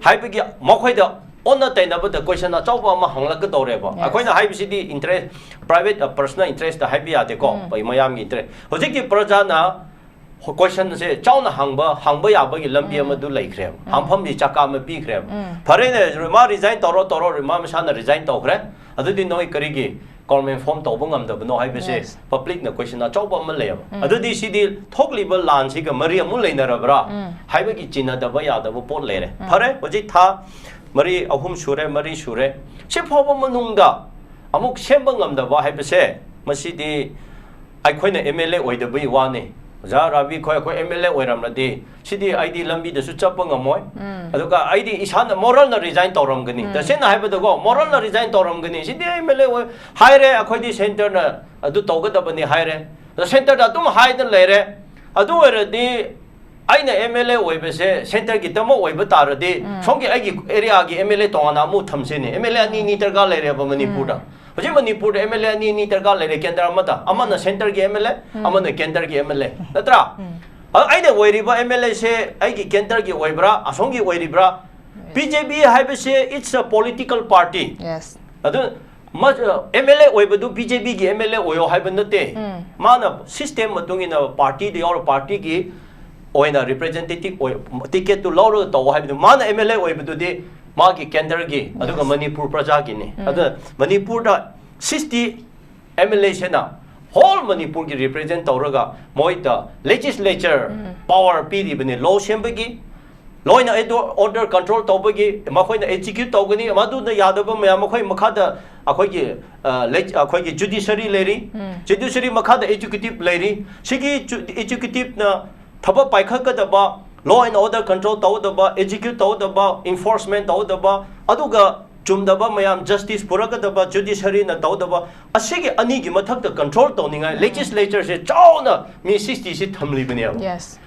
ꯍꯥꯏꯕꯒꯤ ꯃꯈꯣꯏꯗ ꯑꯣꯟꯅ ꯇꯩꯅꯕꯗ question ꯑꯆꯧꯕ ꯑꯃ ꯍꯪꯂꯛꯀꯗꯧꯔꯦꯕ꯫ Yes. ꯑꯩꯈꯣꯏꯅ ꯍꯥꯏꯕꯁꯤꯗꯤ interest, private, ꯑ, personal interest ꯇ ꯍꯥꯏꯕ ꯌꯥꯗꯦꯀꯣ꯫ ꯎꯝ꯫ ꯃꯌꯥꯝꯒꯤ interest꯫ ꯍꯧꯖꯤꯛꯀꯤ ꯄ꯭ꯔꯖꯥꯅ ꯀꯣꯏꯁꯟꯁꯦ ꯆꯥꯎꯅ ꯍꯪꯕ ꯍꯪꯕ ꯌꯥꯕꯒꯤ ꯂꯝꯕꯤ ꯑꯃꯗꯨ ꯂꯩꯈ꯭ꯔꯦꯕ꯫ ꯍꯪꯐꯝꯗꯤ ꯆꯀꯥ ꯑꯃ ꯄꯤꯈ꯭ꯔꯦꯕ꯫ ꯐꯔꯦꯅꯦ, ꯃꯥ ꯔꯤꯖꯥꯏꯟ ꯇꯧꯔꯣ ꯇꯧꯔꯣ, ꯃꯥ ꯃꯁꯥꯅ ꯔꯤꯖꯥꯏꯟ ꯇꯧꯈ꯭ꯔꯦ꯫ ꯑꯗꯨꯗꯤ ꯅꯣꯏ ꯀꯔꯤꯒꯤ ꯒꯣꯔꯃꯦꯟ ꯐꯣꯔꯝ ꯇꯧꯕ ꯉꯝꯗꯕꯅꯣ ꯍꯥꯏꯕꯁꯦ ꯄꯕ꯭ꯂꯤꯛꯅ ꯀꯣꯏꯁꯟ ꯑꯆꯧꯕ ꯑꯃ ꯂꯩꯌꯦꯕ꯫ ꯑꯗꯨꯗꯤ ꯁꯤꯗꯤ ꯊꯣꯛꯂꯤꯕ ꯂꯥꯟꯁꯤꯒ ꯃꯔꯤ ꯑꯃꯨꯛ ꯂꯩꯅꯔꯕ꯭ꯔꯥ ꯍꯥꯏꯕꯒꯤ ꯆꯤꯟꯅꯗꯕ ꯌꯥꯗꯕ ꯄꯣꯠ ꯂꯩꯔꯦ꯫ ꯐꯔꯦ, ꯍꯧꯖꯤꯛ ꯊꯥ ꯃꯔꯤ, ꯑꯍꯨꯝ ꯁꯨꯔꯦ, ꯃꯔꯤ ꯁꯨꯔꯦ, ꯁꯤ ꯐꯥꯎꯕ ꯃꯅꯨꯡꯗ ꯑꯃꯨꯛ ꯁꯦꯝꯕ ꯉꯝꯗꯕ ꯍꯥꯏꯕꯁꯦ, ꯃꯁꯤꯗꯤ ꯑꯩꯈꯣꯏꯅ ꯑꯦꯝ ꯑꯦꯜ ꯑꯦ ꯑꯣꯏꯗꯕꯒꯤ ꯋꯥꯅꯤ꯫ ꯑꯣꯖꯥ ꯔꯥꯕꯤ ꯈꯣꯏ, ꯑꯩꯈꯣꯏ ꯑꯦꯝ ꯑꯦꯜ ꯑꯦ ꯑꯣꯏꯔꯝꯂꯗꯤ ꯁꯤꯗꯤ ꯑꯩꯗꯤ ꯂꯝꯕꯤꯗꯁꯨ ꯆꯠꯄ ꯉꯝꯃꯣꯏ꯫ ꯑꯗꯨꯒ ꯑꯩꯗꯤ ꯏꯁꯥꯅ ꯃꯣꯔꯜꯅ ꯔꯤꯖꯥꯏꯟ ꯇꯧꯔꯝꯒꯅꯤ꯫ ꯇꯁꯦꯡꯅ ꯍꯥꯏꯕꯗꯀꯣ, ꯃꯣꯔꯜꯅ ꯔꯤꯖꯥꯏꯟ ꯇꯧꯔꯝꯒꯅꯤ꯫ ꯁꯤꯗꯤ ꯑꯦꯝ ꯑꯦꯜ ꯑꯦ ꯑꯣꯏ ꯍꯥꯏꯔꯦ, ꯑꯩꯈꯣꯏꯗꯤ ꯁꯦꯟꯇꯔꯅ ꯑꯗꯨ ꯇꯧꯒꯗꯕꯅꯤ ꯍꯥꯏꯔꯦ꯫ ꯑꯗꯣ ꯁꯦꯟꯇꯔꯗ ꯑꯗꯨꯝ ꯍꯥꯏꯗꯅ ꯂꯩꯔꯦ꯫ ꯑꯗꯨ ꯑꯣꯏꯔꯗꯤ ꯑꯩꯅ ꯑꯦꯝ ꯑꯦꯜ ꯑꯦ ꯑꯣꯏꯕꯁꯦ ꯁꯦꯟꯇꯔꯒꯤꯗꯃꯛ ꯑꯣꯏꯕ ꯇꯥꯔꯗꯤ, ꯁꯣꯝꯒꯤ ꯑꯩꯒꯤ ꯑꯦꯔꯤꯌꯥꯒꯤ ꯑꯦꯝ ꯑꯦꯜ ꯑꯦ ꯇꯣꯉꯥꯟꯅ ꯑꯃꯨꯛ ꯊꯝꯁꯤꯅꯦ꯫ ꯑꯦꯝ ꯑꯦꯜ ꯑꯦ ꯑꯅꯤ ꯑꯅꯤ ꯗꯔꯀꯥꯔ ꯂꯩꯔꯦꯕ ꯃꯅꯤꯄꯨꯔꯗ꯫ ꯍꯧꯖꯤꯛ ꯃꯅꯤꯄꯨꯔꯗ ꯑꯦꯝ ꯑꯦꯜ ꯑꯦ ꯑꯅꯤ ꯑꯅꯤ ꯗꯔꯀꯥꯔ ꯂꯩꯔꯦ, ꯀꯦꯟꯗ꯭ꯔ ꯑꯃꯗ꯫ ꯑꯃꯅ ꯁꯦꯟꯇꯔꯒꯤ ꯑꯦꯝ ꯑꯦꯜ ꯑꯦ, ꯑꯃꯅ ꯀꯦꯟꯗ꯭ꯔꯒꯤ ꯑꯦꯝ ꯑꯦꯜ ꯑꯦ, ꯅꯠꯇ꯭ꯔꯥ? ꯑꯗꯣ ꯑꯩꯅ ꯑꯣꯏꯔꯤꯕ ꯑꯦꯝ ꯑꯦꯜ ꯑꯦꯁꯦ ꯑꯩꯒꯤ ꯀꯦꯟꯗ꯭ꯔꯒꯤ ꯑꯣꯏꯕ꯭ꯔꯥ, ꯑꯁꯣꯝꯒꯤ ꯑꯣꯏꯔꯤꯕ꯭ꯔꯥ? ꯕꯤ ꯖꯦ ꯄꯤ ꯍꯥꯏꯕꯁꯦ, it's a political party꯫ Yes. ꯑꯗꯨ ꯑꯦꯝ ꯑꯦꯜ ꯑꯦ ꯑꯣꯏꯕꯗꯨ ꯕꯤ ꯖꯦ ꯄꯤꯒꯤ ꯑꯦꯝ ꯑꯦꯜ ꯑꯦ ꯑꯣꯏꯌꯣ ꯍꯥꯏꯕ ꯅꯠꯇꯦ꯫ ꯃꯥꯅ ꯁꯤꯁꯇꯦꯝ ꯃꯇꯨꯡ ꯏꯟꯅ ꯄꯥꯔꯇꯤꯗ ꯌꯥꯎꯔ, ꯄꯥꯔꯇꯤꯒꯤ ꯑꯣꯏꯅ ꯔꯤꯄ꯭ꯔꯖꯦꯟꯇꯦꯇꯤꯚ ꯑꯣꯏ, ꯇꯤꯀꯦꯠꯇꯨ ꯂꯧꯔꯒ ꯇꯧ ꯍꯥꯏꯕꯗꯨ꯫ ꯃꯥꯅ ꯑꯦꯝ ꯑꯦꯜ ꯑꯦ ꯑꯣꯏꯕꯗꯨꯗꯤ ꯃꯥꯒꯤ ꯀꯦꯟꯗ꯭ꯔꯒꯤ, ꯑꯗꯨꯒ ꯃꯅꯤꯄꯨꯔ ꯄ꯭ꯔꯖꯥꯒꯤꯅꯤ꯫ ꯑꯗꯨꯅ ꯃꯅꯤꯄꯨꯔꯗ ꯁꯤꯁꯇꯤ ꯑꯦꯝ ꯑꯦꯜ ꯑꯦꯁꯤꯅ ꯍꯣꯜ ꯃꯅꯤꯄꯨꯔꯒꯤ ꯔꯤꯄ꯭ꯔꯖꯦꯟ ꯇꯧꯔꯒ ꯃꯣꯏꯗ ꯂꯦꯖꯤꯁꯂꯦꯆꯔ ꯄꯥꯋꯔ ꯄꯤꯔꯤꯕꯅꯤ꯫ ꯂꯣ ꯁꯦꯝꯕꯒꯤ, ꯂꯣꯏꯅ ꯑꯣꯔꯗꯔ ꯀꯟꯇ꯭ꯔꯣꯜ ꯇꯧꯕꯒꯤ, ꯃꯈꯣꯏꯅ ꯑꯦꯛꯖꯤꯀ꯭ꯌꯨꯠ ꯇꯧꯒꯅꯤ꯫ ꯃꯗꯨꯗ ꯌꯥꯗꯕ ꯃꯌꯥꯝ, ꯃꯈꯣꯏ ꯃꯈꯥꯗ ꯑꯩꯈꯣꯏꯒꯤ, ꯑ, ꯂꯦ-, ꯑꯩꯈꯣꯏꯒꯤ ꯖꯨꯗꯤꯁꯔꯤ ꯂꯩꯔꯤ꯫ ꯖꯨꯗꯤꯁꯔꯤ ꯃꯈꯥꯗ ꯑꯦꯛꯖꯤꯀ꯭ꯌꯨꯇꯤꯚ ꯂꯩꯔꯤ꯫ ꯁꯤꯒꯤ ꯖꯨ-, ꯑꯦꯛꯖꯤꯀ꯭ꯌꯨꯇꯤꯚꯅ ꯊꯕꯛ ꯄꯥꯏꯈꯠꯀꯗꯕ, ꯂꯣ ꯑꯦꯟ ꯑꯣꯔꯗꯔ ꯀꯟꯇ꯭ꯔꯣꯜ ꯇꯧꯒꯗꯕ, ꯑꯦꯛꯖꯤꯀ꯭ꯌꯨꯠ ꯇꯧꯒꯗꯕ, ꯏꯟꯐꯣꯔꯁꯃꯦꯟ ꯇꯧꯒꯗꯕ, ꯑꯗꯨꯒ ꯆꯨꯝꯗꯕ ꯃꯌꯥꯝ ꯖꯁꯇꯤꯁ ꯄꯨꯔꯛꯀꯗꯕ, ꯖꯨꯗꯤꯁꯔꯤꯅ ꯇꯧꯒꯗꯕ, ꯑꯁꯤꯒꯤ ꯑꯅꯤꯒꯤ ꯃꯊꯛꯇ ꯀꯟꯇ꯭ꯔꯣꯜ ꯇꯧꯅꯤꯡꯉꯥꯏ ꯂꯦꯖꯤꯁꯂꯦꯆꯔꯁꯦ ꯆꯥꯎꯅ ꯃꯤ ꯁꯤꯁꯇꯤꯁꯤ ꯊꯝꯂꯤꯕꯅꯦꯕ꯫ Yes.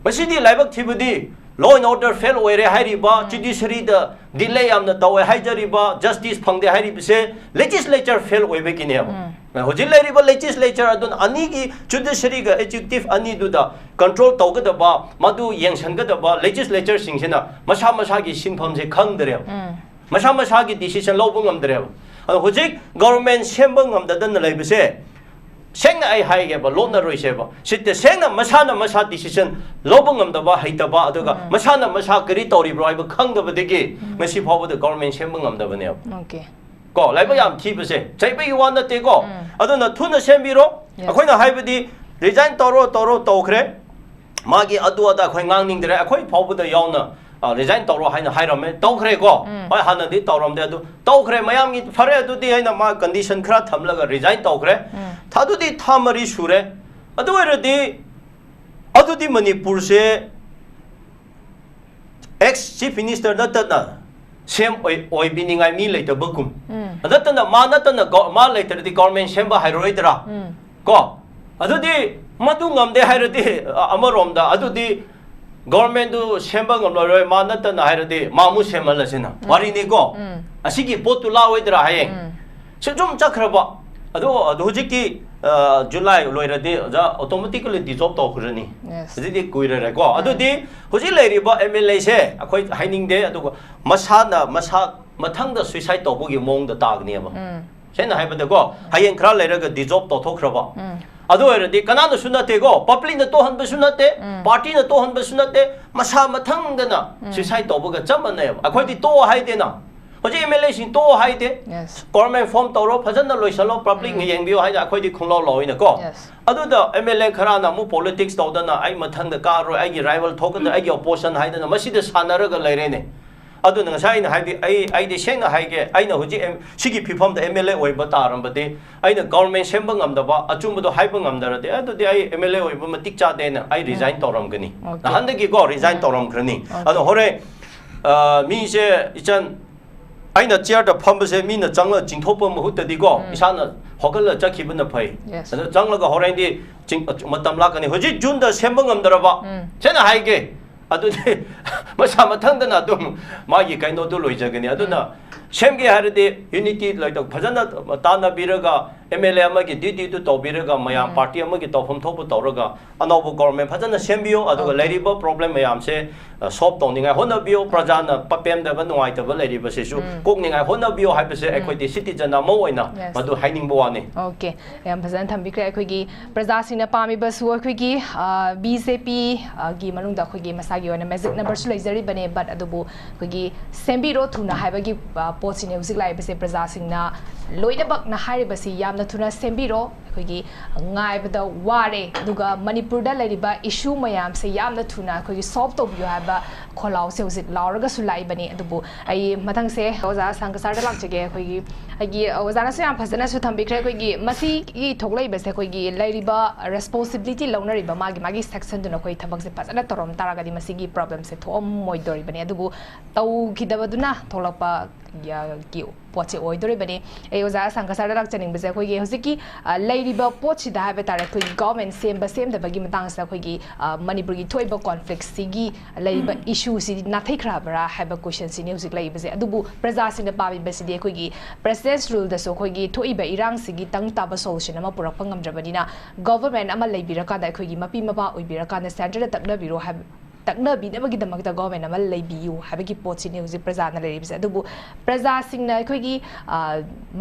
ꯃꯁꯤꯗꯤ ꯂꯥꯏꯕꯛ ꯊꯤꯕꯗꯤ, ꯂꯣ ꯑꯦꯟ ꯑꯣꯔꯗꯔ ꯐꯦꯜ ꯑꯣꯏꯔꯦ ꯍꯥꯏꯔꯤꯕ, ꯖꯨꯗꯤꯁꯔꯤꯗ ꯗꯤꯂꯦ ꯌꯥꯝꯅ ꯇꯧꯋꯦ ꯍꯥꯏꯖꯔꯤꯕ, ꯖꯁꯇꯤꯁ ꯐꯪꯗꯦ ꯍꯥꯏꯔꯤꯕꯁꯦ ꯂꯦꯖꯤꯁꯂꯦꯆꯔ ꯐꯦꯜ ꯑꯣꯏꯕꯒꯤꯅꯦꯕ꯫ ꯍꯧꯖꯤꯛ ꯂꯩꯔꯤꯕ ꯂꯦꯖꯤꯁꯂꯦꯆꯔ ꯑꯗꯨꯅ, ꯑꯅꯤꯒꯤ ꯖꯨꯗꯤꯁꯔꯤꯒ ꯑꯦꯛꯖꯤꯀ꯭ꯌꯨꯇꯤꯚ ꯑꯅꯤꯗꯨꯗ ꯀꯟꯇ꯭ꯔꯣꯜ ꯇꯧꯒꯗꯕ, ꯃꯗꯨ ꯌꯦꯡꯁꯤꯟꯒꯗꯕ ꯂꯦꯖꯤꯁꯂꯦꯆꯔꯁꯤꯡꯁꯤꯅ ꯃꯁꯥ ꯃꯁꯥꯒꯤ ꯁꯤꯟꯐꯝꯁꯦ ꯈꯪꯗ꯭ꯔꯦꯕ꯫ ꯃꯁꯥ ꯃꯁꯥꯒꯤ ꯗꯤꯁꯤꯖꯟ ꯂꯧꯕ ꯉꯝꯗ꯭ꯔꯦꯕ꯫ ꯑꯗꯣ ꯍꯧꯖꯤꯛ ꯒꯣꯚꯔꯟꯃꯦꯟ ꯁꯦꯝꯕ ꯉꯝꯗꯗꯅ ꯂꯩꯕꯁꯦ ꯁꯦꯡꯅ ꯑꯩ ꯍꯥꯏꯒꯦꯕ, ꯂꯣꯠꯅꯔꯣꯏꯁꯦꯕ꯫ ꯁꯤꯠꯇꯦ, ꯁꯦꯡꯅ ꯃꯁꯥꯅ ꯃꯁꯥ decision ꯂꯧꯕ ꯉꯝꯗꯕ, ꯍꯩꯇꯕ, ꯑꯗꯨꯒ ꯎꯝ꯫ ꯃꯁꯥꯅ ꯃꯁꯥ ꯀꯔꯤ ꯇꯧꯔꯤꯕ꯭ꯔꯣ ꯍꯥꯏꯕ ꯈꯪꯗꯕꯗꯒꯤ ꯎꯝ꯫ ꯉꯁꯤ ꯐꯥꯎꯕꯗ government ꯁꯦꯝꯕ ꯉꯝꯗꯕꯅꯦꯕ꯫ Okay. ꯀꯣ, ꯂꯥꯏꯕꯛ ꯌꯥꯝ ꯊꯤꯕꯁꯦ ꯆꯩꯕꯒꯤ ꯋꯥ ꯅꯠꯇꯦꯀꯣ꯫ ꯎꯝ꯫ ꯑꯗꯨꯅ ꯊꯨꯅ ꯁꯦꯝꯕꯤꯔꯣ꯫ Yes. ꯑꯩꯈꯣꯏꯅ ꯍꯥꯏꯕꯗꯤ resign ꯇꯧꯔꯣ, ꯇꯧꯔꯣ, ꯇꯧꯈ꯭ꯔꯦ꯫ ꯃꯥꯒꯤ ꯑꯗꯨ ꯑꯗꯥ ꯑꯩꯈꯣꯏ ꯉꯥꯡꯅꯤꯡꯗ꯭ꯔꯦ꯫ ꯑꯩꯈꯣꯏ ꯐꯥꯎꯕꯗ ꯌꯥꯎꯅ, ꯑ, resign ꯇꯧꯔꯣ ꯍꯥꯏꯅ ꯍꯥꯏꯔꯝꯃꯦ꯫ ꯇꯧꯈ꯭ꯔꯦꯀꯣ꯫ ꯎꯝ꯫ ꯍꯣꯏ, ꯍꯥꯟꯅꯗꯤ ꯇꯧꯔꯝꯗꯦ, ꯑꯗꯨ ꯇꯧꯈ꯭ꯔꯦ꯫ ꯃꯌꯥꯝꯒꯤ ꯐꯔꯦ ꯑꯗꯨꯗꯤ ꯍꯥꯏꯅ ꯃꯥ condition ꯈꯔ ꯊꯝꯂꯒ resign ꯇꯧꯈ꯭ꯔꯦ꯫ ꯎꯝ꯫ ꯊꯥ, ꯑꯗꯨꯗꯤ ꯊꯥ ꯃꯔꯤ ꯁꯨꯔꯦ꯫ ꯑꯗꯨ ꯑꯣꯏꯔꯗꯤ, ꯑꯗꯨꯗꯤ ꯃꯅꯤꯄꯨꯔꯁꯦ ex chief minister ꯅꯠꯇꯅ ꯁꯦꯝ ꯑꯣꯏ-, ꯑꯣꯏꯕꯤꯅꯤꯡꯉꯥꯏ ꯃꯤ ꯂꯩꯇꯕꯒꯨꯝ꯫ ꯎꯝ꯫ ꯅꯠꯇꯅ ꯃꯥ ꯅꯠꯇꯅ ꯒꯣ-, ꯃꯥ ꯂꯩꯇ꯭ꯔꯗꯤ government ꯁꯦꯝꯕ ꯍꯩꯔꯣꯏꯗ꯭ꯔꯥ? ꯎꯝ꯫ ꯀꯣ? ꯑꯗꯨꯗꯤ ꯃꯗꯨ ꯉꯝꯗꯦ ꯍꯥꯏꯔꯗꯤ, ꯑ, ꯑꯃꯔꯣꯝꯗ ꯑꯗꯨꯗꯤ government ꯗꯨ ꯁꯦꯝꯕ ꯉꯝꯂꯔꯣꯏ, ꯃꯥ ꯅꯠꯇꯅ ꯍꯥꯏꯔꯗꯤ ꯃꯥ ꯑꯃꯨꯛ ꯁꯦꯝꯍꯜꯂꯁꯤꯅ꯫ ꯋꯥꯔꯤꯅꯤꯀꯣ? ꯎꯝ꯫ ꯑꯁꯤꯒꯤ ꯄꯣꯠꯇꯨ ꯂꯥꯛꯑꯣꯏꯗ꯭ꯔꯥ ꯍꯌꯦꯡ? ꯎꯝ꯫ ꯁꯤ ꯁꯨꯝ ꯆꯠꯈ꯭ꯔꯕ꯫ ꯑꯗꯣ, ꯑꯗꯣ ꯍꯧꯖꯤꯛꯇꯤ, ꯑ, July ꯂꯣꯏꯔꯗꯤ ꯑꯣꯖꯥ automatically dissolve ꯇꯧꯈ꯭ꯔꯅꯤ꯫ Yes. ꯍꯧꯖꯤꯛꯇꯤ ꯀꯨꯏꯔꯔꯦꯀꯣ꯫ ꯑꯗꯨꯗꯤ ꯍꯧꯖꯤꯛ ꯂꯩꯔꯤꯕ M L A ꯁꯦ ꯑꯩꯈꯣꯏ ꯍꯥꯏꯅꯤꯡꯗꯦ, ꯑꯗꯨꯒ ꯃꯁꯥꯅ ꯃꯁꯥ ꯃꯊꯪꯗ suicide ꯇꯧꯕꯒꯤ ꯃꯑꯣꯡꯗ ꯇꯥꯒꯅꯦꯕ꯫ ꯎꯝ꯫ ꯁꯦꯡꯅ ꯍꯥꯏꯕꯗꯀꯣ, ꯍꯌꯦꯡ ꯈꯔ ꯂꯩꯔꯒ dissolve ꯇꯧꯊꯣꯛꯈ꯭ꯔꯕ꯫ ꯎꯝ꯫ ꯑꯗꯨ ꯑꯣꯏꯔꯗꯤ ꯀꯅꯥꯅꯁꯨ ꯅꯠꯇꯦꯀꯣ, public ꯅ ꯇꯣꯛꯍꯟꯕꯁꯨ ꯅꯠꯇꯦ, ꯎꯝ꯫ party ꯅ ꯇꯣꯛꯍꯟꯕꯁꯨ ꯅꯠꯇꯦ, ꯃꯁꯥ ꯃꯊꯪꯗꯅ suicide ꯇꯧꯕꯒ ꯆꯞ ꯃꯥꯟꯅꯩꯕ꯫ ꯑꯩꯈꯣꯏꯗꯤ ꯇꯣꯛꯑꯣ ꯍꯥꯏꯗꯦꯅ꯫ ꯍꯧꯖꯤꯛ M L A ꯁꯤꯡ ꯇꯣꯛꯑꯣ ꯍꯥꯏꯗꯦ꯫ Yes. Government form ꯇꯧꯔꯣ, ꯐꯖꯅ ꯂꯣꯏꯁꯜꯂꯣ, public ꯅ ꯌꯦꯡꯕꯤꯌꯣ ꯍꯥꯏꯅ ꯑꯩꯈꯣꯏꯗꯤ ꯈꯣꯡꯂꯥꯎ ꯂꯥꯎꯏꯅꯀꯣ꯫ Yes. ꯑꯗꯨꯗ M L A ꯈꯔꯅ ꯑꯃꯨꯛ politics ꯇꯧꯗꯅ ꯑꯩ ꯃꯊꯪꯗ ꯀꯥꯔꯣꯏ, ꯑꯩꯒꯤ rival ꯊꯣꯛꯀꯗ꯭ꯔꯥ, ꯑꯩꯒꯤ opposition ꯍꯥꯏꯗꯅ ꯃꯁꯤꯗ ꯁꯥꯟꯅꯔꯒ ꯂꯩꯔꯦꯅꯦ꯫ ꯑꯗꯨꯅ ꯉꯁꯥꯏ ꯑꯩꯅ ꯍꯥꯏꯕꯗꯤ, ꯑꯩ, ꯑꯩꯗꯤ ꯁꯦꯡꯅ ꯍꯥꯏꯒꯦ, ꯑꯩꯅ ꯍꯧꯖꯤꯛ M-, ꯁꯤꯒꯤ ꯐꯤꯕꯝꯗ M L A ꯑꯣꯏꯕ ꯇꯥꯔꯝꯕꯗꯤ, ꯑꯩꯅ government ꯁꯦꯝꯕ ꯉꯝꯗꯕ, ꯑꯆꯨꯝꯕꯗꯣ ꯍꯥꯏꯕ ꯉꯝꯗꯔꯗꯤ, ꯑꯗꯨꯗꯤ ꯑꯩ M L A ꯑꯣꯏꯕ ꯃꯇꯤꯛ ꯆꯥꯗꯦꯅ ꯑꯩ resign ꯇꯧꯔꯝꯒꯅꯤ꯫ Okay. ꯅꯍꯥꯟꯗꯒꯤꯀꯣ resign ꯇꯧꯔꯝꯈ꯭ꯔꯅꯤ꯫ Okay. ꯑꯗꯣ ꯍꯣꯔꯦꯟ, ꯑ, ꯃꯤꯁꯦ ꯏꯆꯟ, ꯑꯩꯅ chair ꯗ ꯐꯝꯕꯁꯦ ꯃꯤꯅ ꯆꯪꯂꯒ ꯆꯤꯡꯊꯣꯛꯄ ꯃꯍꯨꯠꯇꯗꯤꯀꯣ, ꯏꯁꯥꯅ ꯍꯧꯒꯠꯂ ꯆꯠꯈꯤꯕꯅ ꯐꯩ꯫ Yes. ꯑꯗꯣ ꯆꯪꯂꯒ ꯍꯣꯔꯦꯟꯗꯤ ꯆꯤꯡ-, ꯃꯇꯝ ꯂꯥꯛꯀꯅꯤ꯫ ꯍꯧꯖꯤꯛ June ꯗ ꯁꯦꯝꯕ ꯉꯝꯗ꯭ꯔꯕ, ꯎꯝ꯫ ꯁꯦꯡꯅ ꯍꯥꯏꯒꯦ, ꯑꯗꯨꯗꯤ ꯃꯁꯥ ꯃꯊꯪꯗꯅ ꯑꯗꯨꯝ ꯃꯥꯒꯤ ꯀꯩꯅꯣꯗꯨ ꯂꯣꯏꯖꯒꯅꯤ꯫ ꯑꯗꯨꯅ ꯁꯦꯝꯒꯦ ꯍꯥꯏꯔꯗꯤ unity ꯂꯩꯇ-, ꯐꯖꯅ ꯇꯥꯟꯅꯕꯤꯔꯒ ꯑꯦꯝ ꯑꯦꯜ ꯑꯦ ꯑꯃꯒꯤ ꯗ꯭ꯌꯨꯇꯤꯗꯨ ꯇꯧꯕꯤꯔꯒ, ꯃꯌꯥꯝ ꯄꯥꯔꯇꯤ ꯑꯃꯒꯤ ꯇꯧꯐꯝ ꯊꯣꯛꯄ ꯇꯧꯔꯒ, ꯑꯅꯧꯕ ꯒꯣꯕꯔꯃꯦꯟ ꯐꯖꯅ ꯁꯦꯝꯕꯤꯌꯣ, ꯑꯗꯨꯒ ꯂꯩꯔꯤꯕ ꯄ꯭ꯔꯣꯕ꯭ꯂꯦꯝ ꯃꯌꯥꯝꯁꯦ ꯁꯣꯜꯕ ꯇꯧꯅꯤꯡꯉꯥꯏ ꯍꯣꯠꯅꯕꯤꯌꯣ꯫ ꯄ꯭ꯔꯖꯥꯅ ꯄꯦꯟꯗꯕ, ꯅꯨꯡꯉꯥꯏꯇꯕ ꯂꯩꯔꯤꯕꯁꯤꯁꯨ ꯀꯣꯛꯅꯤꯡꯉꯥꯏ ꯍꯣꯠꯅꯕꯤꯌꯣ ꯍꯥꯏꯕꯁꯦ ꯑꯩꯈꯣꯏꯗꯤ ꯁꯤꯇꯤꯖꯟ ꯑꯃ ꯑꯣꯏꯅ ꯃꯗꯨ ꯍꯥꯏꯅꯤꯡꯕ ꯋꯥꯅꯤ꯫ ꯑꯣꯀꯦ, ꯌꯥꯝ ꯐꯖꯅ ꯊꯝꯕꯤꯈ꯭ꯔꯦ꯫ ꯑꯩꯈꯣꯏꯒꯤ ꯄ꯭ꯔꯖꯥꯁꯤꯡꯅ ꯄꯥꯝꯃꯤꯕꯁꯨ ꯑꯩꯈꯣꯏꯒꯤ ꯕꯤ ꯖꯦ ꯄꯤꯒꯤ ꯃꯅꯨꯡꯗ ꯑꯩꯈꯣꯏꯒꯤ ꯃꯁꯥꯒꯤ ꯑꯣꯏꯅ ꯃꯦꯖꯤꯛ ꯅꯝꯕꯔꯁꯨ ꯂꯩꯖꯔꯤꯕꯅꯦ, ꯕꯠ ꯑꯗꯨꯕꯨ ꯑꯩꯈꯣꯏꯒꯤ ꯁꯦꯝꯕꯤꯔꯣ ꯊꯨꯅ ꯍꯥꯏꯕꯒꯤ ꯄꯣꯠꯁꯤꯅꯦ ꯍꯧꯖꯤꯛ ꯂꯥꯛꯏꯕꯁꯦ꯫ ꯄ꯭ꯔꯖꯥꯁꯤꯡꯅ ꯂꯣꯏꯅꯃꯛꯅ ꯍꯥꯏꯔꯤꯕꯁꯤ ꯌꯥꯝꯅ ꯊꯨꯅ ꯁꯦꯝꯕꯤꯔꯣ, ꯑꯩꯈꯣꯏꯒꯤ ꯉꯥꯏꯕꯗ ꯋꯥꯔꯦ, ꯑꯗꯨꯒ ꯃꯅꯤꯄꯨꯔꯗ ꯂꯩꯔꯤꯕ ꯏꯁꯨ ꯃꯌꯥꯝꯁꯦ ꯌꯥꯝꯅ ꯊꯨꯅ ꯑꯩꯈꯣꯏꯒꯤ ꯁꯣꯜꯕ ꯇꯧꯕꯤꯌꯨ ꯍꯥꯏꯕ ꯈꯣꯜꯂꯥꯎꯁꯦ ꯍꯧꯖꯤꯛ ꯂꯥꯎꯔꯒꯁꯨ ꯂꯥꯛꯏꯕꯅꯤ꯫ ꯑꯗꯨꯕꯨ ꯑꯩ ꯃꯊꯪꯁꯦ ꯑꯣꯖꯥ ꯁꯪꯒꯁꯥꯔꯗ ꯂꯥꯛꯆꯒꯦ꯫ ꯑꯩꯈꯣꯏꯒꯤ ꯑꯩꯒꯤ ꯑꯣꯖꯥꯅꯁꯨ ꯌꯥꯝ ꯐꯖꯅꯁꯨ ꯊꯝꯕꯤꯈ꯭ꯔꯦ꯫ ꯑꯩꯈꯣꯏꯒꯤ ꯃꯁꯤꯒꯤ ꯊꯣꯛꯂꯛꯏꯕꯁꯦ ꯑꯩꯈꯣꯏꯒꯤ ꯂꯩꯔꯤꯕ ꯔꯦꯁꯄꯣꯟꯁꯤꯕꯤꯂꯤꯇꯤ ꯂꯧꯅꯔꯤꯕ ꯃꯥꯒꯤ ꯃꯥꯒꯤ ꯁꯦꯛꯁꯟꯗꯨꯅ ꯑꯩꯈꯣꯏ ꯊꯕꯛꯁꯦ ꯐꯖꯅ ꯇꯧꯔꯝ ꯇꯥꯔꯒꯗꯤ ꯃꯁꯤꯒꯤ ꯄ꯭ꯔꯣꯕ꯭ꯂꯦꯝꯁꯦ ꯊꯣꯛꯑꯝꯃꯣꯏꯗꯣꯔꯤꯕꯅꯤ꯫ ꯑꯗꯨꯕꯨ ꯇꯧꯈꯤꯗꯕꯗꯨꯅ ꯊꯣꯛꯂꯛꯄ ꯒꯤ ꯄꯣꯠꯁꯦ ꯑꯣꯏꯗꯣꯔꯤꯕꯅꯤ꯫ ꯑꯩ ꯑꯣꯖꯥ ꯁꯪꯒꯁꯥꯔꯗ ꯂꯥꯛꯆꯅꯤꯡꯕꯁꯦ ꯑꯩꯈꯣꯏꯒꯤ ꯍꯧꯖꯤꯛꯀꯤ ꯂꯩꯔꯤꯕ ꯄꯣꯠꯁꯤꯗ ꯍꯥꯏꯕ ꯇꯥꯔꯦ, ꯑꯩꯈꯣꯏꯒꯤ ꯒꯣꯕꯔꯃꯦꯟ ꯁꯦꯝꯕ ꯁꯦꯝꯗꯕꯒꯤ ꯃꯇꯥꯡꯁꯤꯗ ꯑꯩꯈꯣꯏꯒꯤ ꯃꯅꯤꯄꯨꯔꯒꯤ ꯊꯣꯛꯏꯕ ꯀꯣꯟꯐ꯭ꯂꯤꯛꯁꯤꯒꯤ ꯂꯩꯔꯤꯕ ꯏꯁꯨꯁꯤ ꯅꯥꯊꯩꯈ꯭ꯔꯕ꯭ꯔꯥ ꯍꯥꯏꯕ ꯀꯣꯏꯁꯟꯁꯤꯅꯤ ꯍꯧꯖꯤꯛ ꯂꯩꯔꯤꯕꯁꯦ꯫ ꯑꯗꯨꯕꯨ ꯄ꯭ꯔꯖꯥꯁꯤꯡꯅ ꯄꯥꯝꯃꯤꯕꯁꯤꯗꯤ ꯑꯩꯈꯣꯏꯒꯤ ꯄ꯭ꯔꯦꯁꯤꯗꯦꯟꯁ ꯔꯨꯜꯗꯁꯨ ꯑꯩꯈꯣꯏꯒꯤ ꯊꯣꯛꯏꯕ ꯏꯔꯥꯡꯁꯤꯒꯤ ꯇꯪ ꯇꯥꯕ ꯁꯣꯂꯨꯁꯟ ꯑꯃ ꯄꯨꯔꯛꯄ ꯉꯝꯗ꯭ꯔꯕꯅꯤꯅ, ꯒꯣꯕꯔꯃꯦꯟ ꯑꯃ ꯂꯩꯕꯤꯔꯀꯥꯟꯗ, ꯑꯩꯈꯣꯏꯒꯤ ꯃꯄꯤ ꯃꯄꯥ ꯑꯣꯏꯕꯤꯔꯀꯥꯟꯗ ꯁꯦꯟꯇꯔꯗ ꯇꯛꯅꯕꯤꯔꯣ ꯍꯥꯏꯕ ꯇꯛꯅꯕꯤꯅꯕꯒꯤꯗꯃꯛꯇ ꯒꯣꯕꯔꯃꯦꯟ ꯑꯃ ꯂꯩꯕꯤꯌꯨ ꯍꯥꯏꯕꯒꯤ ꯄꯣꯠꯁꯤꯅꯤ ꯍꯧꯖꯤꯛ ꯄ꯭ꯔꯖꯥꯅ ꯂꯩꯔꯤꯕꯁꯦ꯫ ꯑꯗꯨꯕꯨ ꯄ꯭ꯔꯖꯥꯁꯤꯡꯅ ꯑꯩꯈꯣꯏꯒꯤ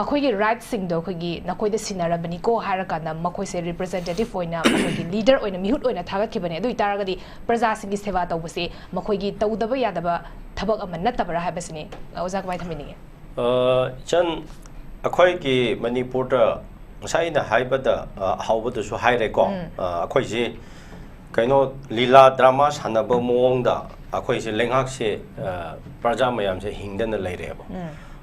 ꯃꯈꯣꯏꯒꯤ ꯔꯥꯏꯠꯁꯤꯡꯗꯣ ꯑꯩꯈꯣꯏꯒꯤ ꯅꯈꯣꯏꯗ ꯁꯤꯟꯅꯔꯕꯅꯤꯀꯣ ꯍꯥꯏꯔꯀꯥꯟꯗ ꯃꯈꯣꯏꯁꯦ ꯔꯤꯄ꯭ꯔꯖꯦꯟꯇꯦꯇꯤꯚ ꯑꯣꯏꯅ, ꯃꯈꯣꯏꯒꯤ ꯂꯤꯗꯔ ꯑꯣꯏꯅ, ꯃꯤꯍꯨꯠ ꯑꯣꯏꯅ ꯊꯥꯒꯠꯈꯤꯕꯅꯦ꯫ ꯑꯗꯨ ꯑꯣꯏꯇꯥꯔꯒꯗꯤ ꯄ꯭ꯔꯖꯥꯁꯤꯡꯒꯤ ꯁꯦꯕꯥ ꯇꯧꯕꯁꯦ ꯃꯈꯣꯏꯒꯤ ꯇꯧꯗꯕ ꯌꯥꯗꯕ ꯊꯕꯛ ꯑꯃ ꯅꯠꯇꯕ꯭ꯔꯥ ꯍꯥꯏꯕꯁꯤꯅꯤ꯫ ꯑꯣꯖꯥ ꯀꯃꯥꯏꯅ ꯊꯝꯕꯤꯅꯤꯡꯉꯤ? ꯏꯆꯟ, ꯑꯩꯈꯣꯏꯒꯤ ꯃꯅꯤꯄꯨꯔꯗ ꯉꯁꯥꯏ ꯑꯩꯅ ꯍꯥꯏꯕꯗ, ꯑ, ꯑꯍꯧꯕꯗꯁꯨ ꯍꯥꯏꯔꯦꯀꯣ꯫ ꯑ, ꯑꯩꯈꯣꯏꯁꯤ ꯀꯩꯅꯣ, ꯂꯤꯂꯥ ꯗ꯭ꯔꯃꯥ ꯁꯥꯟꯅꯕ ꯃꯑꯣꯡꯗ ꯑꯩꯈꯣꯏꯁꯦ ꯂꯩꯉꯥꯛꯁꯦ, ꯑ, ꯄ꯭ꯔꯖꯥ ꯃꯌꯥꯝꯁꯦ ꯍꯤꯡꯗꯅ ꯂꯩꯔꯦꯕ꯫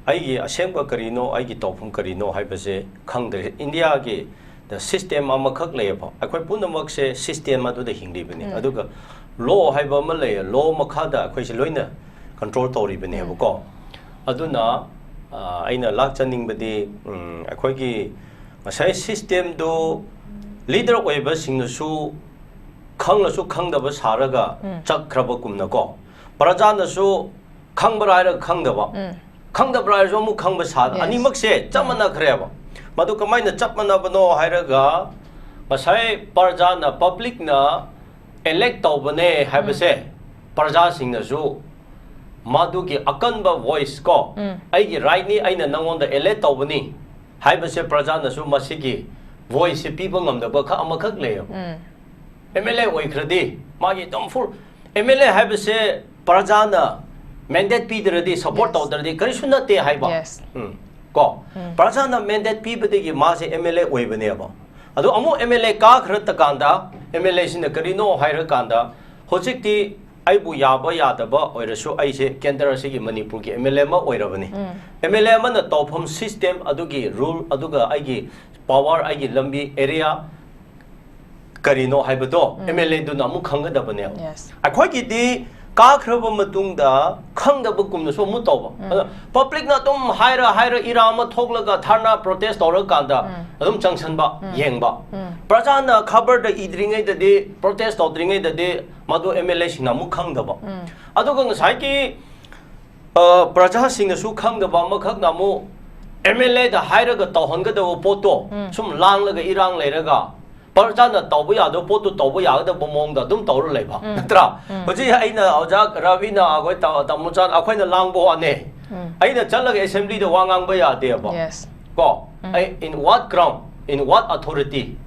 ꯑꯩꯒꯤ ꯑꯁꯦꯡꯕ ꯀꯔꯤꯅꯣ, ꯑꯩꯒꯤ ꯇꯧꯐꯝ ꯀꯔꯤꯅꯣ ꯍꯥꯏꯕꯁꯦ ꯈꯪꯗ꯭ꯔꯦ꯫ ꯏꯟꯗꯤꯌꯥꯒꯤ ꯗ ꯁꯤꯁꯇꯦꯝ ꯑꯃꯈꯛ ꯂꯩꯌꯦꯕ꯫ ꯑꯩꯈꯣꯏ ꯄꯨꯝꯅꯃꯛꯁꯦ ꯁꯤꯁꯇꯦꯝ ꯑꯗꯨꯗ ꯍꯤꯡꯂꯤꯕꯅꯤ꯫ ꯑꯗꯨꯒ ꯂꯣ ꯍꯥꯏꯕ ꯑꯃ ꯂꯩꯌꯦ꯫ ꯂꯣ ꯃꯈꯥꯗ ꯑꯩꯈꯣꯏꯁꯦ ꯂꯣꯏꯅ ꯀꯟꯇ꯭ꯔꯣꯜ ꯇꯧꯔꯤꯕꯅꯦꯕꯀꯣ꯫ ꯑꯗꯨꯅ, ꯑ, ꯑꯩꯅ ꯂꯥꯛꯆꯅꯤꯡꯕꯗꯤ, ꯎꯝ, ꯑꯩꯈꯣꯏꯒꯤ ꯉꯁꯥꯏ ꯁꯤꯁꯇꯦꯝꯗꯨ ꯂꯤꯗꯔ ꯑꯣꯏꯕꯁꯤꯡꯅꯁꯨ ꯈꯪꯂꯁꯨ ꯈꯪꯗꯕ ꯁꯥꯔꯒ ꯆꯠꯈ꯭ꯔꯕꯒꯨꯝꯅꯀꯣ, ꯄ꯭ꯔꯖꯥꯅꯁꯨ ꯈꯪꯕ꯭ꯔꯥ ꯍꯥꯏꯔꯒ ꯈꯪꯗꯕ, ꯈꯪꯗꯕ꯭ꯔꯥ ꯍꯥꯏꯔꯁꯨ ꯑꯃꯨꯛ ꯈꯪꯕ ꯁꯥ, Yes. ꯑꯅꯤꯃꯛꯁꯦ ꯆꯞ ꯃꯥꯟꯅꯈ꯭ꯔꯦꯕ꯫ ꯃꯗꯨ ꯀꯃꯥꯏꯅ ꯆꯞ ꯃꯥꯟꯅꯕꯅꯣ ꯍꯥꯏꯔꯒ, ꯉꯁꯥꯏ ꯄ꯭ꯔꯖꯥꯅ, ꯄꯕ꯭ꯂꯤꯛꯅ ꯏꯂꯦꯛ ꯇꯧꯕꯅꯦ ꯍꯥꯏꯕꯁꯦ, ꯄ꯭ꯔꯖꯥꯁꯤꯡꯅꯁꯨ ꯃꯗꯨꯒꯤ ꯑꯀꯟꯕ ꯚꯣꯏꯁ ꯀꯣ, ꯎꯝ. "ꯑꯩꯒꯤ ꯔꯥꯏꯠꯅꯤ, ꯑꯩꯅ ꯅꯪꯉꯣꯟꯗ ꯏꯂꯦꯛ ꯇꯧꯕꯅꯤ" ꯍꯥꯏꯕꯁꯦ, ꯄ꯭ꯔꯖꯥꯅꯁꯨ ꯃꯁꯤꯒꯤ ꯚꯣꯏꯁꯁꯦ ꯄꯤꯕ ꯉꯝꯗꯕ ꯈꯛ ꯑꯃꯈꯛ ꯂꯩꯌꯦꯕ꯫ ꯎꯝ. ꯑꯦꯝ ꯑꯦꯜ ꯑꯦ ꯑꯣꯏꯈ꯭ꯔꯗꯤ ꯃꯥꯒꯤ ꯑꯗꯨꯝ ꯐꯨꯜ, ꯑꯦꯝ ꯑꯦꯜ ꯑꯦ ꯍꯥꯏꯕꯁꯦ ꯄ꯭ꯔꯖꯥꯅ ꯃꯦꯟꯗꯦꯠ ꯄꯤꯗ꯭ꯔꯗꯤ, ꯁꯄꯣꯔꯠ Yes. ꯇꯧꯗ꯭ꯔꯗꯤ ꯀꯔꯤꯁꯨ ꯅꯠꯇꯦ ꯍꯥꯏꯕ꯫ Yes. ꯎꯝ. ꯀꯣ, ꯎꯝ. ꯄ꯭ꯔꯖꯥꯅ ꯃꯦꯟꯗꯦꯠ ꯄꯤꯕꯗꯒꯤ ꯃꯥꯁꯦ ꯑꯦꯝ ꯑꯦꯜ ꯑꯦ ꯑꯣꯏꯕꯅꯦꯕ꯫ ꯑꯗꯣ ꯑꯃꯨꯛ ꯑꯦꯝ ꯑꯦꯜ ꯑꯦ ꯀꯥꯈ꯭ꯔ ꯀꯥꯟꯗ, ꯑꯦꯝ ꯑꯦꯜ ꯑꯦꯁꯤꯅ ꯀꯔꯤꯅꯣ ꯍꯥꯏꯔꯀꯥꯟꯗ, ꯍꯧꯖꯤꯛꯇꯤ ꯑꯩꯕꯨ ꯌꯥꯕ ꯌꯥꯗꯕ ꯑꯣꯏꯔꯁꯨ, ꯑꯩꯁꯦ ꯀꯦꯟꯗ꯭ꯔ ꯑꯁꯤꯒꯤ, ꯃꯅꯤꯄꯨꯔꯒꯤ ꯑꯦꯝ ꯑꯦꯜ ꯑꯦ ꯑꯃ ꯑꯣꯏꯔꯕꯅꯤ꯫ ꯎꯝ. ꯑꯦꯝ ꯑꯦꯜ ꯑꯦ ꯑꯃꯅ ꯇꯧꯐꯝ ꯁꯤꯁꯇꯦꯝ, ꯑꯗꯨꯒꯤ ꯔꯨꯜ, ꯑꯗꯨꯒ ꯑꯩꯒꯤ ꯄꯋꯥꯔ, ꯑꯩꯒꯤ ꯂꯝꯕꯤ, ꯑꯦꯔꯤꯌꯥ ꯀꯔꯤꯅꯣ ꯍꯥꯏꯕꯗꯣ ꯎꯝ. ꯑꯦꯝ ꯑꯦꯜ ꯑꯦꯗꯨꯅ ꯑꯃꯨꯛ ꯈꯪꯒꯗꯕꯅꯦꯕ꯫ Yes. ꯑꯩꯈꯣꯏꯒꯤꯗꯤ ꯀꯥꯈ꯭ꯔꯕ ꯃꯇꯨꯡꯗ ꯈꯪꯗꯕꯒꯨꯝꯅꯁꯨ ꯑꯃꯨꯛ ꯇꯧꯕ꯫ ꯎꯝ. ꯑꯗꯣ ꯄꯕ꯭ꯂꯤꯛꯅ ꯑꯗꯨꯝ ꯍꯥꯏꯔ ꯍꯥꯏꯔ, ꯏꯔꯥ ꯑꯃ ꯊꯣꯛꯂꯒ, ꯙꯔꯅꯥ, ꯄ꯭ꯔꯣꯇꯦꯁ ꯇꯧꯔꯀꯥꯟꯗ ꯎꯝ. ꯑꯗꯨꯝ ꯆꯪꯁꯟꯕ, ꯎꯝ. ꯌꯦꯡꯕ꯫ ꯎꯝ. ꯄ꯭ꯔꯖꯥꯅ ꯈꯕꯔꯗ ꯏꯗ꯭ꯔꯤꯉꯩꯗꯗꯤ, ꯄ꯭ꯔꯣꯇꯦꯁ ꯇꯧꯗ꯭ꯔꯤꯉꯩꯗꯗꯤ ꯃꯗꯨ ꯑꯦꯝ ꯑꯦꯜ ꯑꯦꯁꯤꯡꯅ ꯑꯃꯨꯛ ꯈꯪꯗꯕ꯫ ꯎꯝ. ꯑꯗꯨꯒ ꯉꯁꯥꯏꯒꯤ ꯑ, ꯄ꯭ꯔꯖꯥꯁꯤꯡꯅꯁꯨ ꯈꯪꯗꯕ ꯑꯃꯈꯛꯅ ꯑꯃꯨꯛ ꯑꯦꯝ ꯑꯦꯜ ꯑꯦꯗ ꯍꯥꯏꯔꯒ ꯇꯧꯍꯟꯒꯗꯕ ꯄꯣꯠꯇꯣ, ꯎꯝ. ꯁꯨꯝ ꯂꯥꯡꯂꯒ ꯏꯔꯥꯡ ꯂꯩꯔꯒ ꯄ꯭ꯔꯖꯥꯅ ꯇꯧꯕ ꯌꯥꯗꯕ ꯄꯣꯠꯇꯨ ꯇꯧꯕ ꯌꯥꯒꯗꯕ ꯃꯑꯣꯡꯗ ꯑꯗꯨꯝ ꯇꯧꯔ ꯂꯩꯕ, ꯎꯝ. ꯅꯠꯇ꯭ꯔꯥ? ꯎꯝ. ꯍꯧꯖꯤꯛ ꯑꯩꯅ ꯑꯣꯖꯥ ꯔꯕꯤꯅ, ꯑꯩꯈꯣꯏ ꯇꯥ-, ꯇꯥꯃꯣꯆꯥꯟ, ꯑꯩꯈꯣꯏꯅ ꯂꯥꯡꯕ ꯋꯥꯅꯦ꯫ ꯎꯝ. ꯑꯩꯅ ꯆꯠꯂꯒ ꯑꯦꯁꯦꯝꯕ꯭ꯂꯤꯗ ꯋꯥ ꯉꯥꯡꯕ ꯌꯥꯗꯦꯕ꯫ Yes. ꯀꯣ, ꯎꯝ. ꯑꯩ, in what ground, in what authority?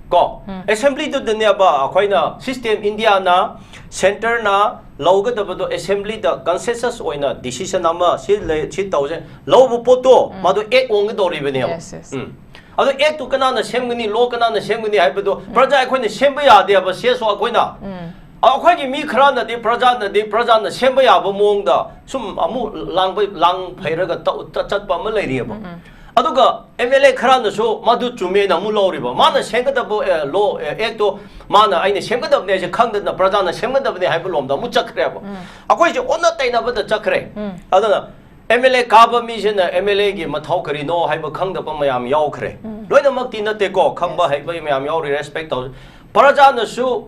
ꯀꯣ, ꯎꯝ. ꯑꯦꯁꯦꯝꯕ꯭ꯂꯤꯗꯨꯗꯅꯦꯕ ꯑꯩꯈꯣꯏꯅ ꯁꯤꯁꯇꯦꯝ, ꯏꯟꯗꯤꯌꯥꯅ, ꯁꯦꯟꯇꯔꯅ ꯂꯧꯒꯗꯕꯗꯣ ꯑꯦꯁꯦꯝꯕ꯭ꯂꯤꯗ ꯀꯟꯁꯦꯟꯁꯁ ꯑꯣꯏꯅ ꯗꯤꯁꯤꯖꯟ ꯑꯃ ꯁꯤ ꯂꯩ, ꯁꯤ ꯇꯧꯁꯦ ꯂꯧꯕ ꯄꯣꯠꯇꯣ, ꯎꯝ. ꯃꯗꯨ ꯑꯦꯛ ꯑꯣꯟꯒꯗꯧꯔꯤꯕꯅꯦꯕ꯫ Yes, yes. ꯎꯝ. ꯑꯗꯣ ꯑꯦꯛꯇꯨ ꯀꯅꯥꯅ ꯁꯦꯝꯒꯅꯤ, ꯂꯣ ꯀꯅꯥꯅ ꯁꯦꯝꯒꯅꯤ ꯍꯥꯏꯕꯗꯣ ꯄ꯭ꯔꯖꯥ ꯑꯩꯈꯣꯏꯅ ꯁꯦꯝꯕ ꯌꯥꯗꯦꯕ, ꯁꯤ ꯑꯦꯁ ꯑꯣ ꯑꯩꯈꯣꯏꯅ꯫ ꯎꯝ. ꯑꯩꯈꯣꯏꯒꯤ ꯃꯤ ꯈꯔꯅꯗꯤ, ꯄ꯭ꯔꯖꯥꯅꯗꯤ, ꯄ꯭ꯔꯖꯥꯅ ꯁꯦꯝꯕ ꯌꯥꯕ ꯃꯑꯣꯡꯗ ꯁꯨꯝ ꯑꯃꯨꯛ ꯂꯥꯡꯕ, ꯂꯥꯡ ꯐꯩꯔꯒ ꯇꯧ-, ꯆ-, ꯆꯠꯄ ꯑꯃ ꯂꯩꯔꯤꯑꯕ꯫ ꯎꯝ, ꯎꯝ. ꯑꯗꯨꯒ ꯑꯦꯝ ꯑꯦꯜ ꯑꯦ ꯈꯔꯅꯁꯨ ꯃꯗꯨ ꯆꯨꯝꯃꯦꯅ ꯑꯃꯨꯛ ꯂꯧꯔꯤꯕ꯫ ꯃꯥꯅ ꯁꯦꯝꯒꯗꯕ, ꯑꯦ, ꯂꯣ, ꯑꯦ, ꯑꯦꯛꯇꯣ ꯃꯥꯅ, "ꯑꯩꯅ ꯁꯦꯝꯒꯗꯕꯅꯦ" ꯍꯥꯏꯁꯦ ꯈꯪꯗꯅ ꯄ꯭ꯔꯖꯥꯅ ꯁꯦꯝꯒꯗꯕꯅꯦ ꯍꯥꯏꯕ ꯂꯣꯝꯗ ꯑꯃꯨꯛ ꯆꯠꯈ꯭ꯔꯦꯕ꯫ ꯎꯝ. ꯑꯩꯈꯣꯏꯁꯦ ꯑꯣꯟꯅ ꯇꯩꯅꯕꯗ ꯆꯠꯈ꯭ꯔꯦ꯫ ꯎꯝ. ꯑꯗꯨꯅ ꯑꯦꯝ ꯑꯦꯜ ꯑꯦ ꯀꯥꯕ ꯃꯤꯁꯤꯅ ꯑꯦꯝ ꯑꯦꯜ ꯑꯦꯒꯤ ꯃꯊꯧ ꯀꯔꯤꯅꯣ ꯍꯥꯏꯕ ꯈꯪꯗꯕ ꯃꯌꯥꯝ ꯌꯥꯎꯈ꯭ꯔꯦ꯫ ꯎꯝ. ꯂꯣꯏꯅꯃꯛꯇꯤ ꯅꯠꯇꯦꯀꯣ, ꯈꯪꯕ ꯍꯩꯕ ꯃꯌꯥꯝ ꯌꯥꯎꯔꯤ, ꯔꯦꯁꯄꯦꯛ ꯇꯧ꯫ ꯄ꯭ꯔꯖꯥꯅꯁꯨ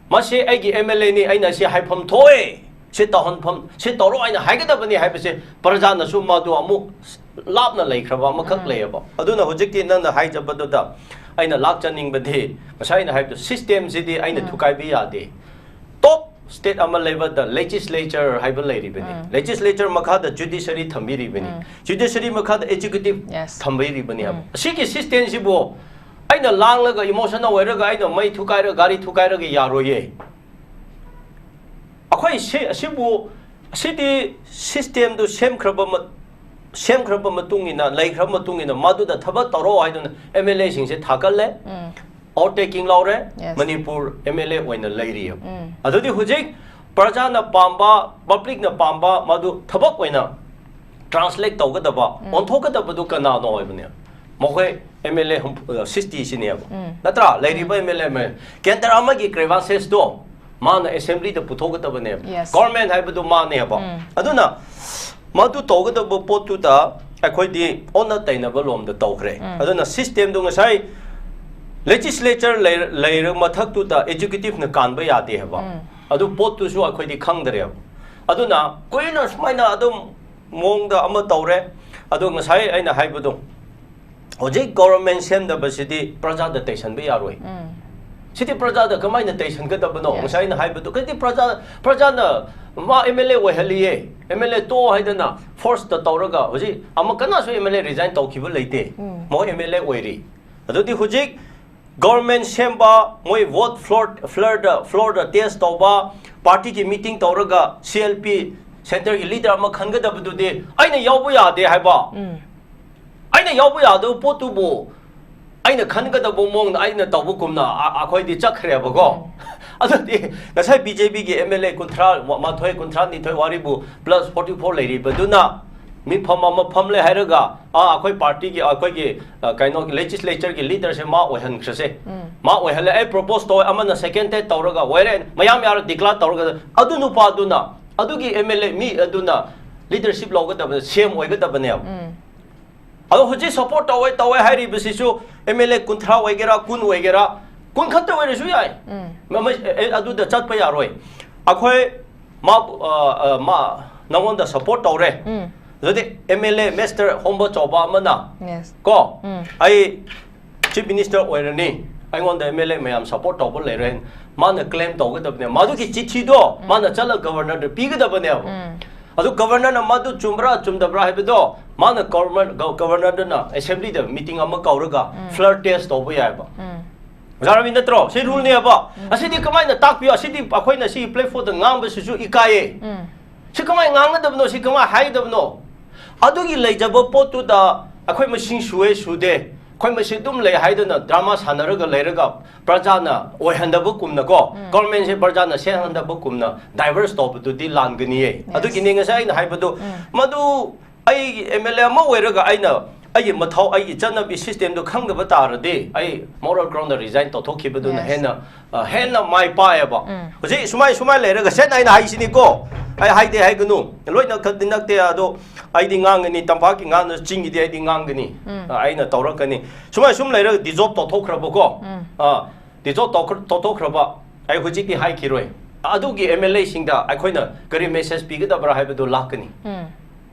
ꯃꯁꯤ ꯑꯩꯒꯤ ꯑꯦꯝ ꯑꯦꯜ ꯑꯦꯅꯤ, ꯑꯩꯅ ꯁꯤ ꯍꯥꯏꯐꯝ ꯊꯣꯛꯑꯦ, ꯁꯤ ꯇꯧꯍꯟꯐꯝ, ꯁꯤ ꯇꯧꯔꯣ ꯍꯥꯏꯅ ꯍꯥꯏꯒꯗꯕꯅꯤ ꯍꯥꯏꯕꯁꯦ ꯄ꯭ꯔꯖꯥꯅꯁꯨ ꯃꯗꯨ ꯑꯃꯨꯛ ꯂꯥꯞꯅ ꯂꯩꯈ꯭ꯔꯕ ꯑꯃꯈꯛ ꯂꯩꯌꯦꯕ꯫ ꯑꯗꯨꯅ ꯍꯧꯖꯤꯛꯇꯤ ꯅꯪꯅ ꯍꯥꯏꯖꯕꯗꯨꯗ ꯑꯩꯅ ꯂꯥꯛꯆꯅꯤꯡꯕꯗꯤ, ꯉꯁꯥꯏ ꯑꯩꯅ ꯍꯥꯏꯕꯗꯣ, ꯁꯤꯁꯇꯦꯝꯁꯤꯗꯤ ꯑꯩꯅ ꯊꯨꯒꯥꯏꯕ ꯌꯥꯗꯦ꯫ ꯇꯣꯞ ꯁ꯭ꯇꯦꯠ ꯑꯃ ꯂꯩꯕꯗ ꯂꯦꯖꯤꯁꯂꯦꯆꯔ ꯍꯥꯏꯕ ꯂꯩꯔꯤꯕꯅꯤ꯫ ꯂꯦꯖꯤꯁꯂꯦꯆꯔ ꯃꯈꯥꯗ ꯖꯨꯗꯤꯁꯔꯤ ꯊꯝꯕꯤꯔꯤꯕꯅꯤ꯫ ꯖꯨꯗꯤꯁꯔꯤ ꯃꯈꯥꯗ ꯑꯦꯛꯖꯤꯀ꯭ꯌꯨꯇꯤꯚ Yes. ꯊꯝꯕꯤꯔꯤꯕꯅꯤ ꯍꯥꯏꯕ꯫ ꯑꯁꯤꯒꯤ ꯁꯤꯁꯇꯦꯝꯁꯤꯕꯨ ꯑꯩꯅ ꯂꯥꯡꯂꯒ, ꯏꯃꯣꯁꯅꯦꯜ ꯑꯣꯏꯔꯒ ꯑꯩꯅ ꯃꯩ ꯊꯨꯒꯥꯏꯔꯒ, ꯒꯥꯔꯤ ꯊꯨꯒꯥꯏꯔꯒ ꯌꯥꯔꯣꯏꯌꯦ꯫ ꯑꯩꯈꯣꯏ ꯁꯤ, ꯑꯁꯤꯕꯨ, ꯑꯁꯤꯗꯤ ꯁꯤꯁꯇꯦꯝꯗꯨ ꯁꯦꯝꯈ꯭ꯔꯕ ꯃ-, ꯁꯦꯝꯈ꯭ꯔꯕ ꯃꯇꯨꯡ ꯏꯟꯅ, ꯂꯩꯈ꯭ꯔꯕ ꯃꯇꯨꯡ ꯏꯟꯅ ꯃꯗꯨꯗ ꯊꯕꯛ ꯇꯧꯔꯣ ꯍꯥꯏꯗꯨꯅ ꯑꯦꯝ ꯑꯦꯜ ꯑꯦꯁꯤꯡꯁꯦ ꯊꯥꯒꯠꯂꯦ꯫ ꯑꯣꯚꯔ ꯇꯦꯀꯤꯡ ꯂꯧꯔꯦ꯫ Yes. ꯃꯅꯤꯄꯨꯔ ꯑꯦꯝ ꯑꯦꯜ ꯑꯦ ꯑꯣꯏꯅ ꯂꯩꯔꯤꯑꯕ꯫ ꯎꯝ. ꯑꯗꯨꯗꯤ ꯍꯧꯖꯤꯛ ꯄ꯭ꯔꯖꯥꯅ ꯄꯥꯝꯕ, ꯄꯕ꯭ꯂꯤꯛꯅ ꯄꯥꯝꯕ ꯃꯗꯨ ꯊꯕꯛ ꯑꯣꯏꯅ ꯇ꯭ꯔꯥꯟꯁꯂꯦꯠ ꯇꯧꯒꯗꯕ, ꯑꯣꯟꯊꯣꯛꯀꯗꯕꯗꯨ ꯀꯅꯥꯅꯣ ꯍꯥꯏꯕꯅꯦ? ꯃꯈꯣꯏ ꯑꯦꯝ ꯑꯦꯜ ꯑꯦ ꯍꯨꯝꯐꯨ, ꯁꯤꯛꯁꯇꯤ ꯁꯤꯅꯦꯕ꯫ ꯎꯝ. ꯅꯠꯇ꯭ꯔꯥ? ꯂꯩꯔꯤꯕ ꯑꯦꯝ ꯑꯦꯜ ꯑꯦ ꯀꯦꯟꯗ꯭ꯔ ꯑꯃꯒꯤ ꯒ꯭ꯔꯦꯚꯥꯟꯁꯦꯁꯇꯣ ꯃꯥꯅ ꯑꯦꯁꯦꯝꯕ꯭ꯂꯤꯗ ꯄꯨꯊꯣꯛꯀꯗꯕꯅꯦꯕ꯫ Yes. ꯒꯣꯔꯃꯦꯟ ꯍꯥꯏꯕꯗꯨ ꯃꯥꯅꯦꯕ꯫ ꯎꯝ. ꯑꯗꯨꯅ ꯃꯗꯨ ꯇꯧꯒꯗꯕ ꯄꯣꯠꯇꯨꯗ ꯑꯩꯈꯣꯏꯗꯤ ꯑꯣꯟꯅ ꯇꯩꯅꯕ ꯂꯣꯝꯗ ꯇꯧꯈ꯭ꯔꯦ꯫ ꯎꯝ. ꯑꯗꯨꯅ ꯁꯤꯁꯇꯦꯝꯗꯨ ꯉꯁꯥꯏ ꯂꯦꯖꯤꯁꯂꯦꯆꯔ ꯂꯩꯔ, ꯂꯩꯔ ꯃꯊꯛꯇꯨꯗ ꯑꯦꯛꯖꯤꯀ꯭ꯌꯨꯇꯤꯚꯅ ꯀꯥꯟꯕ ꯌꯥꯗꯦ ꯍꯥꯏꯕ꯫ ꯎꯝ. ꯑꯗꯨ ꯄꯣꯠꯇꯨꯁꯨ ꯑꯩꯈꯣꯏꯗꯤ ꯈꯪꯗ꯭ꯔꯦꯕ꯫ ꯑꯗꯨꯅ ꯀꯨꯏꯅ ꯁꯨꯃꯥꯏꯅ ꯑꯗꯨꯝ ꯃꯑꯣꯡꯗ ꯑꯃ ꯇꯧꯔꯦ꯫ ꯑꯗꯣ ꯉꯁꯥꯏ ꯑꯩꯅ ꯍꯥꯏꯕꯗꯣ, ꯍꯧꯖꯤꯛ ꯒꯣꯚꯔꯟꯃꯦꯟ ꯁꯦꯝꯗꯕꯁꯤꯗꯤ ꯄ꯭ꯔꯖꯥꯗ ꯇꯩꯁꯟꯕ ꯌꯥꯔꯣꯏ꯫ ꯎꯝ. ꯁꯤꯗꯤ ꯄ꯭ꯔꯖꯥꯗ ꯀꯃꯥꯏꯅ ꯇꯩꯁꯟꯒꯗꯕꯅꯣ? Yes. ꯉꯁꯥꯏ ꯑꯩꯅ ꯍꯥꯏꯕꯗꯣ, ꯀꯔꯤꯗꯤ ꯄ꯭ꯔꯖꯥ, ꯄ꯭ꯔꯖꯥꯅ ꯃꯥ ꯑꯦꯝ ꯑꯦꯜ ꯑꯦ ꯑꯣꯏꯍꯜꯂꯤꯌꯦ, ꯑꯦꯝ ꯑꯦꯜ ꯑꯦ ꯇꯣ ꯍꯥꯏꯗꯅ ꯐꯣꯔꯁꯇ ꯇꯧꯔꯒ ꯍꯧꯖꯤꯛ ꯑꯃ ꯀꯅꯥꯁꯨ ꯑꯦꯝ ꯑꯦꯜ ꯑꯦ ꯔꯤꯖꯥꯏꯟ ꯇꯧꯈꯤꯕ ꯂꯩꯇꯦ꯫ ꯎꯝ. ꯃꯣꯏ ꯑꯦꯝ ꯑꯦꯜ ꯑꯦ ꯑꯣꯏꯔꯤ꯫ ꯑꯗꯨꯗꯤ ꯍꯧꯖꯤꯛ ꯒꯣꯚꯔꯟꯃꯦꯟ ꯁꯦꯝꯕ, ꯃꯣꯏ ꯚꯣꯠ ꯐ꯭ꯂꯣꯔ, ꯐ꯭ꯂꯣꯔꯗ, ꯐ꯭ꯂꯣꯔꯗ ꯇꯦꯁ ꯇꯧꯕ, ꯄꯥꯔꯇꯤꯒꯤ ꯃꯤꯇꯤꯡ ꯇꯧꯔꯒ ꯁꯤ ꯑꯦꯜ ꯄꯤ ꯁꯦꯟꯇꯔꯒꯤ ꯂꯤꯗꯔ ꯑꯃ ꯈꯟꯒꯗꯕꯗꯨꯗꯤ ꯑꯩꯅ ꯌꯥꯎꯕ ꯌꯥꯗꯦ ꯍꯥꯏꯕ꯫ ꯎꯝ. ꯑꯩꯅ ꯌꯥꯎꯕ ꯌꯥꯗꯕ ꯄꯣꯠꯇꯨꯕꯨ ꯑꯩꯅ ꯈꯟꯒꯗꯕ ꯃꯑꯣꯡꯗ ꯑꯩꯅ ꯇꯧꯕꯒꯨꯝꯅ ꯑ-, ꯑꯩꯈꯣꯏꯗꯤ ꯆꯠꯈ꯭ꯔꯦꯕꯀꯣ꯫ ꯑꯗꯨꯗꯤ ꯉꯁꯥꯏ ꯕꯤ ꯖꯦ ꯄꯤꯒꯤ ꯑꯦꯝ ꯑꯦꯜ ꯑꯦ ꯀꯨꯟꯊ꯭ꯔꯥ ꯃꯥꯊꯣꯏ, ꯀꯨꯟꯊ꯭ꯔꯥ ꯅꯤꯊꯣꯏ ꯋꯥꯔꯤꯕꯨ ꯄ꯭ꯂꯁ ꯐꯣꯔꯇꯤ ꯐꯣꯔ ꯂꯩꯔꯤꯕꯗꯨꯅ ꯃꯤꯐꯝ ꯑꯃ ꯐꯝꯂꯦ ꯍꯥꯏꯔꯒ, ꯑꯥ, ꯑꯩꯈꯣꯏ ꯄꯥꯔꯇꯤꯒꯤ, ꯑꯩꯈꯣꯏꯒꯤ, ꯑ, ꯀꯩꯅꯣꯒꯤ ꯂꯦꯖꯤꯁꯂꯦꯆꯔꯒꯤ ꯂꯤꯗꯔꯁꯦ ꯃꯥ ꯑꯣꯏꯍꯟꯈ꯭ꯔꯁꯦ꯫ ꯎꯝ. ꯃꯥ ꯑꯣꯏꯍꯜꯂꯦ, ꯑꯩ ꯄ꯭ꯔꯣꯄꯣꯁ ꯇꯧꯋꯦ, ꯑꯃꯅ ꯁꯦꯀꯦꯟ ꯇꯦꯠ ꯇꯧꯔꯒ, ꯃꯌꯥꯝ ꯌꯥꯔ ꯗꯤꯀ꯭ꯂꯥꯔ ꯇꯧꯔꯒ, ꯑꯗꯨ ꯅꯨꯄꯥꯗꯨꯅ, ꯑꯗꯨꯒꯤ ꯑꯦꯝ ꯑꯦꯜ ꯑꯦ ꯃꯤ ꯑꯗꯨꯅ ꯂꯤꯗꯔꯁꯤꯞ ꯂꯧꯒꯗꯕꯅꯦ, ꯁꯤ ꯑꯦꯝ ꯑꯣꯏꯒꯗꯕꯅꯦꯕ꯫ ꯎꯝ. ꯑꯗꯣ ꯍꯧꯖꯤꯛ ꯁꯄꯣꯔꯠ ꯇꯧꯋꯦ, ꯇꯧꯋꯦ ꯍꯥꯏꯔꯤꯕꯁꯤꯁꯨ ꯑꯦꯝ ꯑꯦꯜ ꯑꯦ ꯀꯨꯟꯊ꯭ꯔꯥ ꯑꯣꯏꯒꯦꯔꯥ, ꯀꯨꯟ ꯑꯣꯏꯒꯦꯔꯥ, ꯀꯨꯟ ꯈꯛꯇ ꯑꯣꯏꯔꯁꯨ ꯌꯥꯏ꯫ ꯎꯝ. ꯃꯃꯩ-, ꯑꯦ, ꯑꯦ, ꯑꯗꯨꯗ ꯆꯠꯄ ꯌꯥꯔꯣꯏ꯫ ꯑꯩꯈꯣꯏ ꯃꯥꯕꯨ, ꯑ, ꯑ, ꯃꯥ ꯅꯉꯣꯟꯗ ꯁꯄꯣꯔꯠ ꯇꯧꯔꯦ꯫ ꯎꯝ. ꯑꯗꯨꯗꯤ M L A Mister ꯍꯣꯝꯕ ꯆꯥꯎꯕ ꯑꯃꯅ Yes. ꯀꯣ ꯎꯝ. ꯑꯩ Chief Minister ꯑꯣꯏꯔꯅꯤ, ꯑꯩꯉꯣꯟꯗ M L A ꯃꯌꯥꯝ support ꯇꯧꯕ ꯂꯩꯔꯦ, ꯃꯥꯅ claim ꯇꯧꯒꯗꯕꯅꯦ꯫ ꯃꯗꯨꯒꯤ ꯆꯤꯊꯤꯗꯣ ꯃꯥꯅ ꯆꯠꯂ Governorꯗ ꯄꯤꯒꯗꯕꯅꯦꯕ꯫ ꯎꯝ. ꯑꯗꯨ Governorꯅ ꯃꯗꯨ ꯆꯨꯝꯕ꯭ꯔꯥ ꯆꯨꯝꯗꯕ꯭ꯔꯥ ꯍꯥꯏꯕꯗꯣ ꯃꯥꯅ Governor, Gov- Governorꯗꯨꯅ Assemblyꯗ meeting ꯑꯃ ꯀꯧꯔꯒ ꯎꯝ. floor test ꯇꯧꯕ ꯌꯥꯏꯕ꯫ ꯎꯝ. ꯑꯣꯖꯥ ꯔꯕꯤꯟ ꯅꯠꯇ꯭ꯔꯣ? ꯁꯤ ruleꯅꯦꯕ꯫ ꯑꯁꯤꯗꯤ ꯀꯃꯥꯏꯅ ꯇꯥꯛꯄꯤꯌꯣ? ꯑꯁꯤꯗꯤ ꯑꯩꯈꯣꯏꯅ ꯁꯤ platformꯗ ꯉꯥꯡꯕꯁꯤꯁꯨ ꯏꯀꯥꯏꯌꯦ꯫ ꯎꯝ. ꯁꯤ ꯀꯃꯥꯏꯅ ꯉꯥꯡꯒꯗꯕꯅꯣ? ꯁꯤ ꯀꯃꯥꯏꯅ ꯍꯥꯏꯒꯗꯕꯅꯣ? ꯑꯗꯨꯒꯤ ꯂꯩꯖꯕ ꯄꯣꯠꯇꯨꯗ ꯑꯩꯈꯣꯏ ꯃꯁꯤꯡ ꯁꯨꯑꯦ ꯁꯨꯗꯦ, ꯑꯩꯈꯣꯏ ꯃꯁꯤꯡ ꯑꯗꯨꯝ ꯂꯩ ꯍꯥꯏꯗꯅ drama ꯁꯥꯟꯅꯔꯒ ꯂꯩꯔꯒ ꯄ꯭ꯔꯖꯥꯅ ꯑꯣꯏꯍꯟꯗꯕꯒꯨꯝꯅꯀꯣ, governmentꯁꯦ ꯄ꯭ꯔꯖꯥꯅ ꯁꯦꯝꯍꯟꯗꯕꯒꯨꯝꯅ divert ꯇꯧꯕꯗꯨꯗꯤ ꯂꯥꯟꯒꯅꯤꯌꯦ꯫ ꯑꯗꯨꯒꯤꯅꯦ ꯉꯁꯥꯏ ꯑꯩꯅ ꯍꯥꯏꯕꯗꯣ, ꯃꯗꯨ ꯑꯩꯒꯤ M L A ꯑꯃ ꯑꯣꯏꯔꯒ ꯑꯩꯅ ꯑꯩꯒꯤ ꯃꯊꯧ, ꯑꯩꯒꯤ ꯆꯠꯅꯕꯤ systemꯗꯨ ꯈꯪꯗꯕ ꯇꯥꯔꯗꯤ ꯑꯩ moral groundꯗ resign ꯇꯧꯊꯣꯛꯈꯤꯕꯗꯨꯅ Yes. ꯍꯦꯟꯅ, ꯑ, ꯍꯦꯟꯅ ꯃꯥꯏ ꯄꯥꯛꯑꯦꯕ꯫ ꯎꯝ. ꯍꯧꯖꯤꯛ ꯁꯨꯃꯥꯏ ꯁꯨꯃꯥꯏ ꯂꯩꯔꯒ ꯁꯦꯠꯅ ꯑꯩꯅ ꯍꯥꯏꯁꯤꯅꯤꯀꯣ, ꯑꯩ ꯍꯥꯏꯗꯦ ꯍꯥꯏꯒꯅꯨ, ꯂꯣꯏꯅ ꯈꯛꯇꯤ ꯅꯠꯇꯦ, ꯑꯗꯣ ꯑꯩꯗꯤ ꯉꯥꯡꯒꯅꯤ, ꯇꯝꯄꯥꯛꯀꯤ ꯉꯥꯡꯅ ꯆꯤꯡꯒꯤꯗꯤ ꯑꯩꯗꯤ ꯉꯥꯡꯒꯅꯤ꯫ ꯎꯝ. ꯑ, ꯑꯩꯅ ꯇꯧꯔꯛꯀꯅꯤ꯫ ꯁꯨꯃꯥꯏ ꯁꯨꯝ ꯂꯩꯔꯒ dissolve ꯇꯧꯊꯣꯛꯈ꯭ꯔꯕꯀꯣ, ꯎꯝ. ꯑ, dissolve ꯇꯧꯈ꯭ꯔ-, ꯇꯧꯊꯣꯛꯈ꯭ꯔꯕ ꯑꯩ ꯍꯧꯖꯤꯛꯇꯤ ꯍꯥꯏꯈꯤꯔꯣꯏ꯫ ꯑꯗꯨꯒꯤ M L Aꯁꯤꯡꯗ ꯑꯩꯈꯣꯏꯅ ꯀꯔꯤ message ꯄꯤꯒꯗꯕ꯭ꯔꯥ ꯍꯥꯏꯕꯗꯨ ꯂꯥꯛꯀꯅꯤ꯫ ꯎꯝ.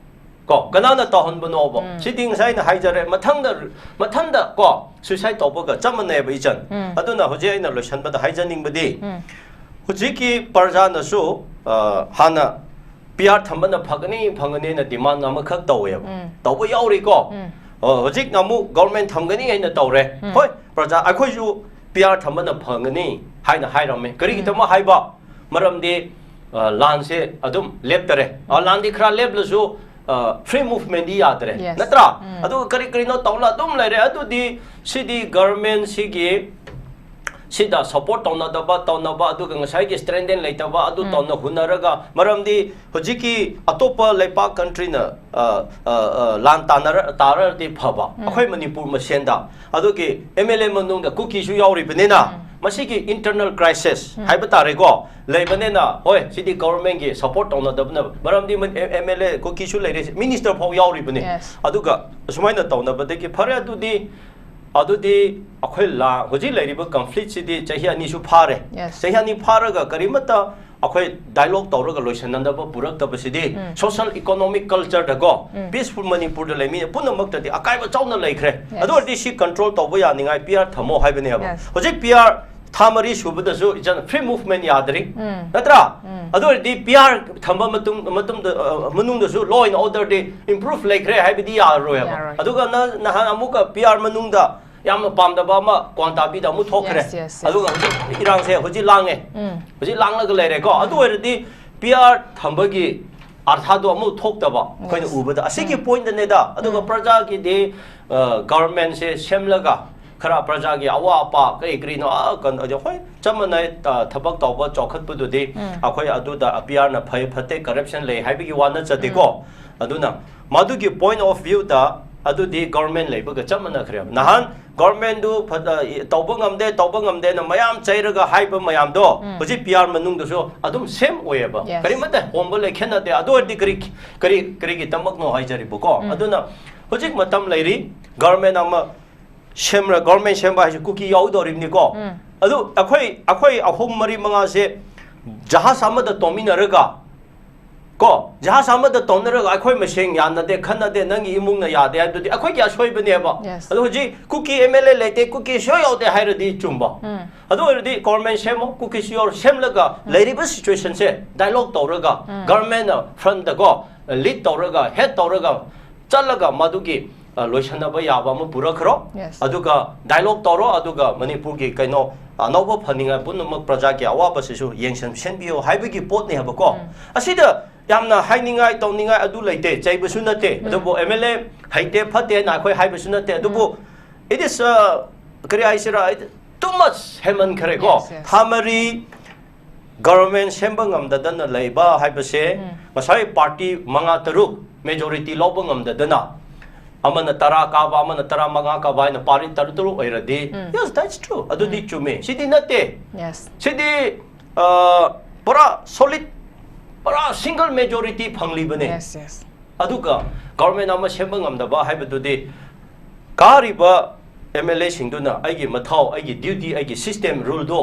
ꯀꯣ, ꯀꯅꯥꯅ ꯇꯧꯍꯟꯕꯅꯣꯕ? ꯎꯝ. ꯁꯤꯗꯤ ꯉꯁꯥꯏ ꯑꯩꯅ ꯍꯥꯏꯖꯔꯦ, ꯃꯊꯪꯗ, ꯃꯊꯪꯗ ꯀꯣ, suicide ꯇꯧꯕꯒ ꯆꯞ ꯃꯥꯟꯅꯩꯕ, ꯏꯆꯟ꯫ ꯎꯝ. ꯑꯗꯨꯅ ꯍꯧꯖꯤꯛ ꯑꯩꯅ ꯂꯣꯏꯁꯟꯕꯗ ꯍꯥꯏꯖꯅꯤꯡꯕꯗꯤ, ꯎꯝ. ꯍꯧꯖꯤꯛꯀꯤ ꯄ꯭ꯔꯖꯥꯅꯁꯨ, ꯑ, ꯍꯥꯟꯅ P R ꯊꯝꯕꯅ ꯐꯒꯅꯤ, ꯐꯒꯅꯤꯅ demand ꯑꯃꯈꯛ ꯇꯧꯋꯦꯕ꯫ ꯎꯝ. ꯇꯧꯕ ꯌꯥꯎꯔꯤꯀꯣ? ꯎꯝ. ꯑ, ꯍꯧꯖꯤꯛꯅ ꯑꯃꯨꯛ government ꯊꯝꯒꯅꯤ ꯍꯥꯏꯅ ꯇꯧꯔꯦ꯫ ꯎꯝ. ꯍꯣꯏ, ꯄ꯭ꯔꯖꯥ, ꯑꯩꯈꯣꯏꯁꯨ P R ꯊꯝꯕꯅ ꯐꯒꯅꯤ ꯍꯥꯏꯅ ꯍꯥꯏꯔꯝꯃꯦ꯫ ꯀꯔꯤꯒꯤꯗꯃꯛ ꯍꯥꯏꯕ? ꯃꯔꯝꯗꯤ, ꯑ, ꯂꯥꯟꯁꯦ ꯑꯗꯨꯝ ꯂꯦꯞꯇꯔꯦ꯫ ꯑ, ꯂꯥꯟꯗꯤ ꯈꯔ ꯂꯦꯞꯂꯁꯨ, ꯑ, free movementꯗꯤ ꯌꯥꯗ꯭ꯔꯦ꯫ Yes. ꯅꯠꯇ꯭ꯔꯥ? ꯎꯝ. ꯑꯗꯨꯒ ꯀꯔꯤ ꯀꯔꯤꯅꯣ ꯇꯧꯅ ꯑꯗꯨꯝ ꯂꯩꯔꯦ꯫ ꯑꯗꯨꯗꯤ ꯁꯤꯗꯤ governmentꯁꯤꯒꯤ ꯁꯤꯗ support ꯇꯧꯅꯗꯕ, ꯇꯧꯅꯕ, ꯑꯗꯨꯒ ꯉꯁꯥꯏꯒꯤ strengthen ꯂꯩꯇꯕ, ꯑꯗꯨ ꯇꯧꯅ ꯍꯨꯟꯅꯔꯒ, ꯃꯔꯝꯗꯤ ꯍꯧꯖꯤꯛꯀꯤ ꯑꯇꯣꯞꯄ ꯂꯩꯄꯥꯛ countryꯅ, ꯑ, ꯑ, ꯑ, ꯂꯥꯟ ꯇꯥꯅꯔ-, ꯇꯥꯔꯗꯤ ꯐꯕ, ꯑꯩꯈꯣꯏ ꯃꯅꯤꯄꯨꯔ ꯃꯁꯦꯟꯗ꯫ ꯑꯗꯨꯒꯤ M L A ꯃꯅꯨꯡꯗ ꯀꯨꯀꯤꯁꯨ ꯌꯥꯎꯔꯤꯕꯅꯤꯅ, ꯃꯁꯤꯒꯤ internal crisis ꯍꯥꯏꯕ ꯇꯥꯔꯦꯀꯣ, ꯂꯩꯕꯅꯤꯅ, ꯍꯣꯏ, ꯁꯤꯗꯤ governmentꯒꯤ support ꯇꯧꯅꯗꯕꯅ, ꯃꯔꯝꯗꯤ ꯃ-, M-, M L A ꯀꯨꯀꯤꯁꯨ ꯂꯩꯔꯦ, minister ꯐꯥꯎ ꯌꯥꯎꯔꯤꯕꯅꯤ꯫ Yes. ꯑꯗꯨꯒ ꯑꯁꯨꯃꯥꯏꯅ ꯇꯧꯅꯕꯗꯒꯤ ꯐꯔꯦ, ꯑꯗꯨꯗꯤ, ꯑꯗꯨꯗꯤ ꯑꯩꯈꯣꯏ ꯂꯥ-, ꯍꯧꯖꯤꯛ ꯂꯩꯔꯤꯕ conflictꯁꯤꯗꯤ ꯆꯍꯤ ꯑꯅꯤꯁꯨ ꯐꯥꯔꯦ꯫ Yes. ꯆꯍꯤ ꯑꯅꯤ ꯐꯥꯔꯒ ꯀꯔꯤꯃꯠꯇ ꯑꯩꯈꯣꯏ ꯗꯥꯏꯂꯣꯒ ꯇꯧꯔꯒ ꯂꯣꯏꯁꯤꯟꯅꯅꯕ ꯄꯨꯔꯛꯇꯕꯁꯤꯗꯤ ꯁꯣꯁꯤꯌꯦꯜ ꯏꯀꯣꯅꯣꯃꯤꯛ ꯀꯜꯆꯔꯗꯀꯣ ꯄꯤꯁꯐꯨꯜ ꯃꯅꯤꯄꯨꯔꯗ ꯂꯩꯃꯤꯟꯅ ꯄꯨꯝꯅꯃꯛꯇꯗꯤ ꯑꯀꯥꯏꯕ ꯆꯥꯎꯅ ꯂꯩꯈ꯭ꯔꯦ꯫ ꯑꯗꯨ ꯑꯣꯏꯔꯗꯤ ꯁꯤ ꯀꯟꯇ꯭ꯔꯣꯜ ꯇꯧꯕ ꯌꯥꯅꯤꯡꯉꯥꯏ ꯄꯤ ꯑꯥꯔ ꯊꯝꯃꯣ ꯍꯥꯏꯕꯅꯦꯕ꯫ Yes. ꯍꯧꯖꯤꯛ ꯄꯤ ꯑꯥꯔ ꯊꯥ ꯃꯔꯤ ꯁꯨꯕꯗꯁꯨ ꯏꯆꯟ ꯐ꯭ꯔꯤ ꯃꯨꯚꯃꯦꯟ ꯌꯥꯗ꯭ꯔꯤ, ꯅꯠꯇ꯭ꯔꯥ? ꯑꯗꯨ ꯑꯣꯏꯔꯗꯤ ꯄꯤ ꯑꯥꯔ ꯊꯝꯕ ꯃꯇꯨꯡ ꯃꯇꯨꯡꯗ ꯑ, ꯃꯅꯨꯡꯗꯁꯨ ꯂꯣ ꯑꯦꯟ ꯑꯣꯔꯗꯔꯗꯤ ꯏꯝꯄ꯭ꯔꯨꯚ ꯂꯩꯈ꯭ꯔꯦ ꯍꯥꯏꯕꯗꯤ ꯌꯥꯔꯔꯣꯏꯕ꯫ ꯌꯥꯔꯣꯏ꯫ ꯑꯗꯨꯒ ꯅ- ꯅꯍꯥꯟ ꯑꯃꯨꯛꯀ ꯄꯤ ꯑꯥꯔ ꯃꯅꯨꯡꯗ ꯌꯥꯝꯅ ꯄꯥꯝꯗꯕ ꯑꯃ ꯀ꯭ꯋꯥꯟꯇꯥꯕꯤꯗ ꯑꯃꯨꯛ ꯊꯣꯛꯈ꯭ꯔꯦ꯫ Yes, yes, yes. ꯑꯗꯨꯒ ꯍꯧꯖꯤꯛ ꯏꯔꯥꯡꯁꯦ ꯍꯧꯖꯤꯛ ꯂꯥꯡꯉꯦ꯫ ꯍꯧꯖꯤꯛ ꯂꯥꯡꯂꯒ ꯂꯩꯔꯦꯀꯣ꯫ ꯑꯗꯨ ꯑꯣꯏꯔꯗꯤ ꯄꯤ ꯑꯥꯔ ꯊꯝꯕꯒꯤ ꯑꯥꯔꯊꯥꯗꯣ ꯑꯃꯨꯛ ꯊꯣꯛꯇꯕ ꯑꯩꯈꯣꯏꯅ Yes. ꯎꯕꯗ꯫ ꯑꯁꯤꯒꯤ ꯄꯣꯏꯟꯠꯇꯅꯦꯗ꯫ ꯑꯗꯨꯒ ꯄ꯭ꯔꯖꯥꯒꯤꯗꯤ ꯒꯚꯔꯟꯃꯦꯟꯠꯁꯦ ꯁꯦꯝꯂꯒ ꯈꯔ ꯄ꯭ꯔꯖꯥꯒꯤ ꯑꯋꯥ ꯑꯄꯥ ꯀꯔꯤ ꯀꯔꯤꯅꯣ ꯑ, ꯀꯩꯅꯣ, ꯍꯣꯏ, ꯆꯞ ꯃꯥꯟꯅꯩ꯫ ꯇ- ꯊꯕꯛ ꯇꯧꯕ ꯆꯥꯎꯈꯠꯄꯗꯨꯗꯤ ꯑꯩꯈꯣꯏ ꯑꯗꯨꯗ ꯄꯤ ꯑꯥꯔꯅ ꯐꯩ ꯐꯠꯇꯦ, ꯀꯔꯞꯁꯟ ꯂꯩ ꯍꯥꯏꯕꯒꯤ ꯋꯥ ꯅꯠꯆꯗꯦꯀꯣ꯫ ꯑꯗꯨꯅ ꯃꯗꯨꯒꯤ ꯄꯣꯏꯟꯠ ꯑꯣꯐ ꯚ꯭ꯌꯨꯗ ꯑꯗꯨꯗꯤ ꯒꯚꯔꯟꯃꯦꯟꯠ ꯂꯩꯕꯒ ꯆꯞ ꯃꯥꯟꯅꯈ꯭ꯔꯦꯕ꯫ ꯅꯍꯥꯟ ꯒꯚꯔꯟꯃꯦꯟꯠꯗꯨ ꯐ- ꯑ, ꯇꯧꯕ ꯉꯝꯗꯦ, ꯇꯧꯕ ꯉꯝꯗꯦꯅ ꯃꯌꯥꯝ ꯆꯩꯔꯒ ꯍꯥꯏꯕ ꯃꯌꯥꯝꯗꯣ ꯍꯧꯖꯤꯛ ꯄꯤ ꯑꯥꯔ ꯃꯅꯨꯡꯗꯁꯨ ꯑꯗꯨꯝ ꯁꯦꯝ ꯑꯣꯏꯌꯦꯕ꯫ Yes. ꯀꯔꯤꯃꯠꯇ ꯍꯣꯡꯕ ꯂꯩ, ꯈꯦꯠꯅꯗꯦ꯫ ꯑꯗꯨ ꯑꯣꯏꯔꯗꯤ ꯀꯔꯤ ꯀꯔꯤ ꯀꯔꯤꯒꯤꯗꯃꯛꯅꯣ ꯍꯥꯏꯖꯔꯤꯕꯀꯣ꯫ ꯑꯗꯨꯅ ꯍꯧꯖꯤꯛ ꯃꯇꯝ ꯂꯩꯔꯤ, ꯒꯚꯔꯟꯃꯦꯟꯠ ꯑꯃ ꯁꯦꯝꯔ ꯒꯚꯔꯟꯃꯦꯟꯠ ꯁꯦꯝꯕ ꯍꯥꯏꯁꯦ ꯀꯨꯀꯤ ꯌꯥꯎꯗꯧꯔꯤꯕꯅꯤꯀꯣ꯫ ꯑꯗꯨ ꯑꯩꯈꯣꯏ ꯑꯩꯈꯣꯏ ꯑꯍꯨꯝ ꯃꯔꯤ ꯃꯉꯥꯁꯦ ꯖꯍꯥꯖ ꯑꯃꯗ ꯇꯣꯡꯃꯤꯟꯅꯔꯒ ꯀꯣ, ꯖꯍꯥꯖ ꯑꯃꯗ ꯇꯣꯡꯅꯔꯒ ꯑꯩꯈꯣꯏ ꯃꯁꯦꯟ ꯌꯥꯅꯗꯦ, ꯈꯟꯅꯗꯦ, ꯅꯪꯒꯤ ꯏꯃꯨꯡꯅ ꯌꯥꯗꯦ ꯍꯥꯏꯕꯗꯨꯗꯤ ꯑꯩꯈꯣꯏꯒꯤ ꯑꯁꯣꯏꯕꯅꯦꯕ꯫ Yes. ꯑꯗꯣ ꯍꯧꯖꯤꯛ ꯀꯨꯀꯤ ꯑꯦꯝ ꯑꯦꯜ ꯑꯦ ꯂꯩꯇꯦ, ꯀꯨꯀꯤ ꯁꯨꯡꯌꯥꯎ ꯌꯥꯎꯗꯦ ꯍꯥꯏꯔꯗꯤ ꯆꯨꯝꯕ꯫ ꯑꯗꯨ ꯑꯣꯏꯔꯗꯤ ꯒꯣꯔꯃꯦꯟ ꯁꯦꯝꯃꯣ, ꯀꯨꯀꯤꯁꯨ ꯌꯥꯎꯔ ꯁꯦꯝꯂꯒ ꯂꯩꯔꯤꯕ ꯁꯤꯆꯨꯋꯦꯁꯟꯁꯦ ꯗꯥꯏꯂꯣꯒ ꯇꯧꯔꯒ ꯒꯣꯔꯃꯦꯟꯅ ꯐ꯭ꯔꯟꯗꯀꯣ ꯂꯤꯗ ꯇꯧꯔꯒ ꯍꯦꯗ ꯇꯧꯔꯒ ꯆꯠꯂꯒ ꯃꯗꯨꯒꯤ ꯑ, ꯂꯣꯏꯁꯟꯅꯕ ꯌꯥꯕ ꯑꯃ ꯄꯨꯔꯛꯈ꯭ꯔꯣ꯫ Yes. ꯑꯗꯨꯒ ꯗꯥꯏꯂꯣꯒ ꯇꯧꯔꯣ, ꯑꯗꯨꯒ ꯃꯅꯤꯄꯨꯔꯒꯤ ꯀꯩꯅꯣ ꯑꯅꯧꯕ ꯐꯅꯤꯡꯉꯥꯏ ꯄꯨꯝꯅꯃꯛ ꯄ꯭ꯔꯖꯥꯒꯤ ꯑꯋꯥꯕꯁꯤꯁꯨ ꯌꯦꯡꯁꯤꯟ ꯁꯦꯟꯕꯤꯌꯣ ꯍꯥꯏꯕꯒꯤ ꯄꯣꯠꯅꯦ ꯍꯥꯏꯕꯀꯣ꯫ ꯑꯁꯤꯗ ꯌꯥꯝꯅ ꯍꯥꯏꯅꯤꯡꯉꯥꯏ ꯇꯧꯅꯤꯡꯉꯥꯏ ꯑꯗꯨ ꯂꯩꯇꯦ, ꯆꯩꯕꯁꯨ ꯅꯠꯇꯦ꯫ ꯑꯗꯨꯕꯨ ꯑꯦꯝ ꯑꯦꯜ ꯑꯦ ꯍꯩꯇꯦ ꯐꯠꯇꯦꯅ ꯑꯩꯈꯣꯏ ꯍꯥꯏꯕꯁꯨ ꯅꯠꯇꯦ꯫ ꯑꯗꯨꯕꯨ it is, ꯑ, ꯀꯔꯤ ꯍꯥꯏꯁꯤꯔꯥ, ꯇꯨ ꯃꯁ ꯍꯦꯟꯃꯟꯈ꯭ꯔꯦꯀꯣ꯫ Yes, yes. ꯊꯥ ꯃꯔꯤ ꯒꯚꯔꯟꯃꯦꯟꯠ ꯁꯦꯝꯕ ꯉꯝꯗꯗꯅ ꯂꯩꯕ ꯍꯥꯏꯕꯁꯦ ꯉꯁꯥꯏ ꯄꯥꯔꯇꯤ ꯃꯉꯥ ꯇꯔꯨꯛ ꯃꯦꯖꯣꯔꯤꯇꯤ ꯂꯧꯕ ꯉꯝꯗꯗꯅ ꯑꯃꯅ ꯇꯔꯥ ꯀꯥꯕ, ꯑꯃꯅ ꯇꯔꯥ ꯃꯉꯥ ꯀꯥꯕ ꯍꯥꯏꯅ ꯄꯥꯔꯇꯤ ꯇꯔꯨꯛ ꯇꯔꯨꯛ ꯑꯣꯏꯔꯗꯤ, yes, that's true, ꯑꯗꯨꯗꯤ ꯆꯨꯝꯃꯦ꯫ ꯁꯤꯗꯤ ꯅꯠꯇꯦ꯫ Yes. ꯁꯤꯗꯤ ꯑ, ꯄꯨꯔꯥ ꯁꯣꯂꯤꯗ, ꯄꯨꯔꯥ ꯁꯤꯡꯒꯜ ꯃꯦꯖꯣꯔꯤꯇꯤ ꯐꯪꯂꯤꯕꯅꯦ꯫ Yes, yes. ꯑꯗꯨꯒ ꯒꯚꯔꯟꯃꯦꯟꯠ ꯑꯃ ꯁꯦꯝꯕ ꯉꯝꯗꯕ ꯍꯥꯏꯕꯗꯨꯗꯤ ꯀꯥꯔꯤꯕ ꯑꯦꯝ ꯑꯦꯜ ꯑꯦꯁꯤꯡꯗꯨꯅ ꯑꯩꯒꯤ ꯃꯊꯧ, ꯑꯩꯒꯤ ꯗ꯭ꯌꯨꯇꯤ, ꯑꯩꯒꯤ ꯁꯤꯁꯇꯦꯝ ꯔꯨꯜꯗꯣ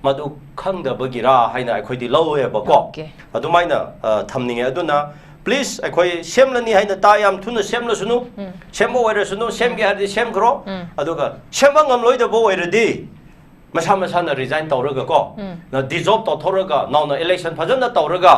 ꯃꯗꯨ ꯈꯪꯗꯕꯒꯤꯔꯥ ꯍꯥꯏꯅ ꯑꯩꯈꯣꯏꯗꯤ ꯂꯧꯋꯦꯕꯀꯣ꯫ ꯑꯣꯀꯦ꯫ ꯑꯗꯨꯃꯥꯏꯅ ꯑ, ꯊꯝꯅꯤꯡꯉꯦ꯫ ꯑꯗꯨꯅ ꯄ꯭ꯂꯤꯁ, ꯑꯩꯈꯣꯏ ꯁꯦꯝꯂꯅꯤ ꯍꯥꯏꯅ ꯇꯥ, ꯌꯥꯝ ꯊꯨꯅ ꯁꯦꯝꯂꯁꯅꯨ꯫ ꯁꯦꯝꯕ ꯑꯣꯏꯔꯁꯅꯨ, ꯁꯦꯝꯒꯦ ꯍꯥꯏꯔꯗꯤ ꯁꯦꯝꯈ꯭ꯔꯣ꯫ ꯑꯗꯨꯒ ꯁꯦꯝꯕ ꯉꯝꯂꯣꯏꯗꯕ ꯑꯣꯏꯔꯗꯤ ꯃꯁꯥ ꯃꯁꯥꯅ ꯔꯤꯖꯥꯏꯟ ꯇꯧꯔꯒ ꯀꯣ, ꯅ ꯗꯤꯖꯣꯜꯕ ꯇꯧꯊꯣꯛꯔꯒ ꯅꯧꯅ ꯏꯂꯦꯛꯁꯟ ꯐꯖꯅ ꯇꯧꯔꯒ,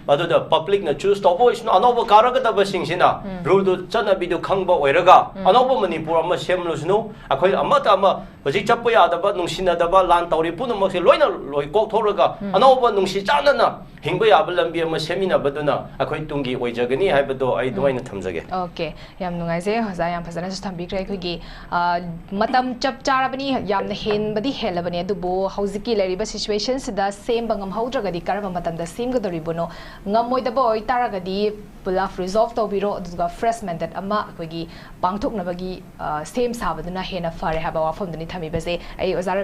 ꯑꯗꯨꯗ ꯄꯕ꯭ꯂꯤꯛꯅ ꯆꯨꯁ ꯇꯧꯕ ꯑꯣꯏꯁꯅꯨ, ꯑꯅꯧꯕ ꯀꯥꯔꯛꯀꯗꯕꯁꯤꯡꯁꯤꯅ ꯔꯨꯜꯗꯨ, ꯆꯠꯅꯕꯤꯗꯨ ꯈꯪꯕ ꯑꯣꯏꯔꯒ ꯑꯅꯧꯕ ꯃꯅꯤꯄꯨꯔ ꯑꯃ ꯁꯦꯝꯂꯨꯁꯅꯨ꯫ ꯑꯩꯈꯣꯏ ꯑꯃꯠꯇ ꯑꯃ ꯍꯧꯖꯤꯛ ꯆꯠꯄ ꯌꯥꯗꯕ, ꯅꯨꯡꯁꯤꯅꯗꯕ, ꯂꯥꯟ ꯇꯧꯔꯤ ꯄꯨꯝꯅꯃꯛꯁꯦ ꯂꯣꯏꯅ ꯂꯣꯏ ꯀꯣꯛꯊꯣꯛꯔꯒ ꯑꯅꯧꯕ ꯅꯨꯡꯁꯤ ꯆꯥꯟꯅꯅ ꯍꯤꯡꯕ ꯌꯥꯕ ꯂꯝꯕꯤ ꯑꯃ ꯁꯦꯝꯃꯤꯟꯅꯕꯗꯨꯅ ꯑꯩꯈꯣꯏ ꯇꯨꯡꯒꯤ ꯑꯣꯏꯖꯒꯅꯤ ꯍꯥꯏꯕꯗꯣ ꯑꯩ ꯑꯗꯨꯃꯥꯏꯅ ꯊꯝꯖꯒꯦ꯫ ꯑꯣꯀꯦ, ꯌꯥꯝ ꯅꯨꯡꯉꯥꯏꯖꯩ ꯑꯣꯖꯥ, ꯌꯥꯝ ꯐꯖꯅꯁꯨ ꯊꯝꯕꯤꯈ꯭ꯔꯦ꯫ ꯑꯩꯈꯣꯏꯒꯤ ꯑ, ꯃꯇꯝ ꯆꯞ ꯆꯥꯔꯕꯅꯤ, ꯌꯥꯝꯅ ꯍꯦꯟꯕꯗꯤ ꯍꯦꯜꯂꯕꯅꯤ, ꯑꯗꯨꯕꯨ ꯍꯧꯖꯤꯛꯀꯤ ꯂꯩꯔꯤꯕ ꯁꯤꯆꯨꯋꯦꯁꯟꯁꯤꯗ ꯁꯦꯝꯕ ꯉꯝꯍꯧꯗ꯭ꯔꯒꯗꯤ ꯀꯔꯝꯕ ꯃꯇꯝꯗ ꯁꯦꯝꯒꯗꯧꯔꯤꯕꯅꯣ? ꯉꯝꯃꯣꯏꯗꯕ ꯑꯣꯏꯇꯥꯔꯒꯗꯤ ꯄꯨꯂꯞ ꯔꯤꯖꯣꯜꯕ ꯇꯧꯕꯤꯔꯣ, ꯑꯗꯨꯒ ꯐ꯭ꯔꯦꯁ ꯃꯦꯟꯗꯦꯠ ꯑꯃ ꯑꯩꯈꯣꯏꯒꯤ ꯄꯥꯡꯊꯣꯛꯅꯕꯒꯤ ꯑ, ꯁꯦꯝ ꯁꯥꯕꯗꯨꯅ ꯍꯦꯟꯅ ꯐꯔꯦ ꯍꯥꯏꯕ ꯋꯥꯐꯝꯗꯨꯅꯤ ꯊꯝꯕꯤꯕꯁꯦ꯫ ꯑꯩ ꯑꯣꯖꯥ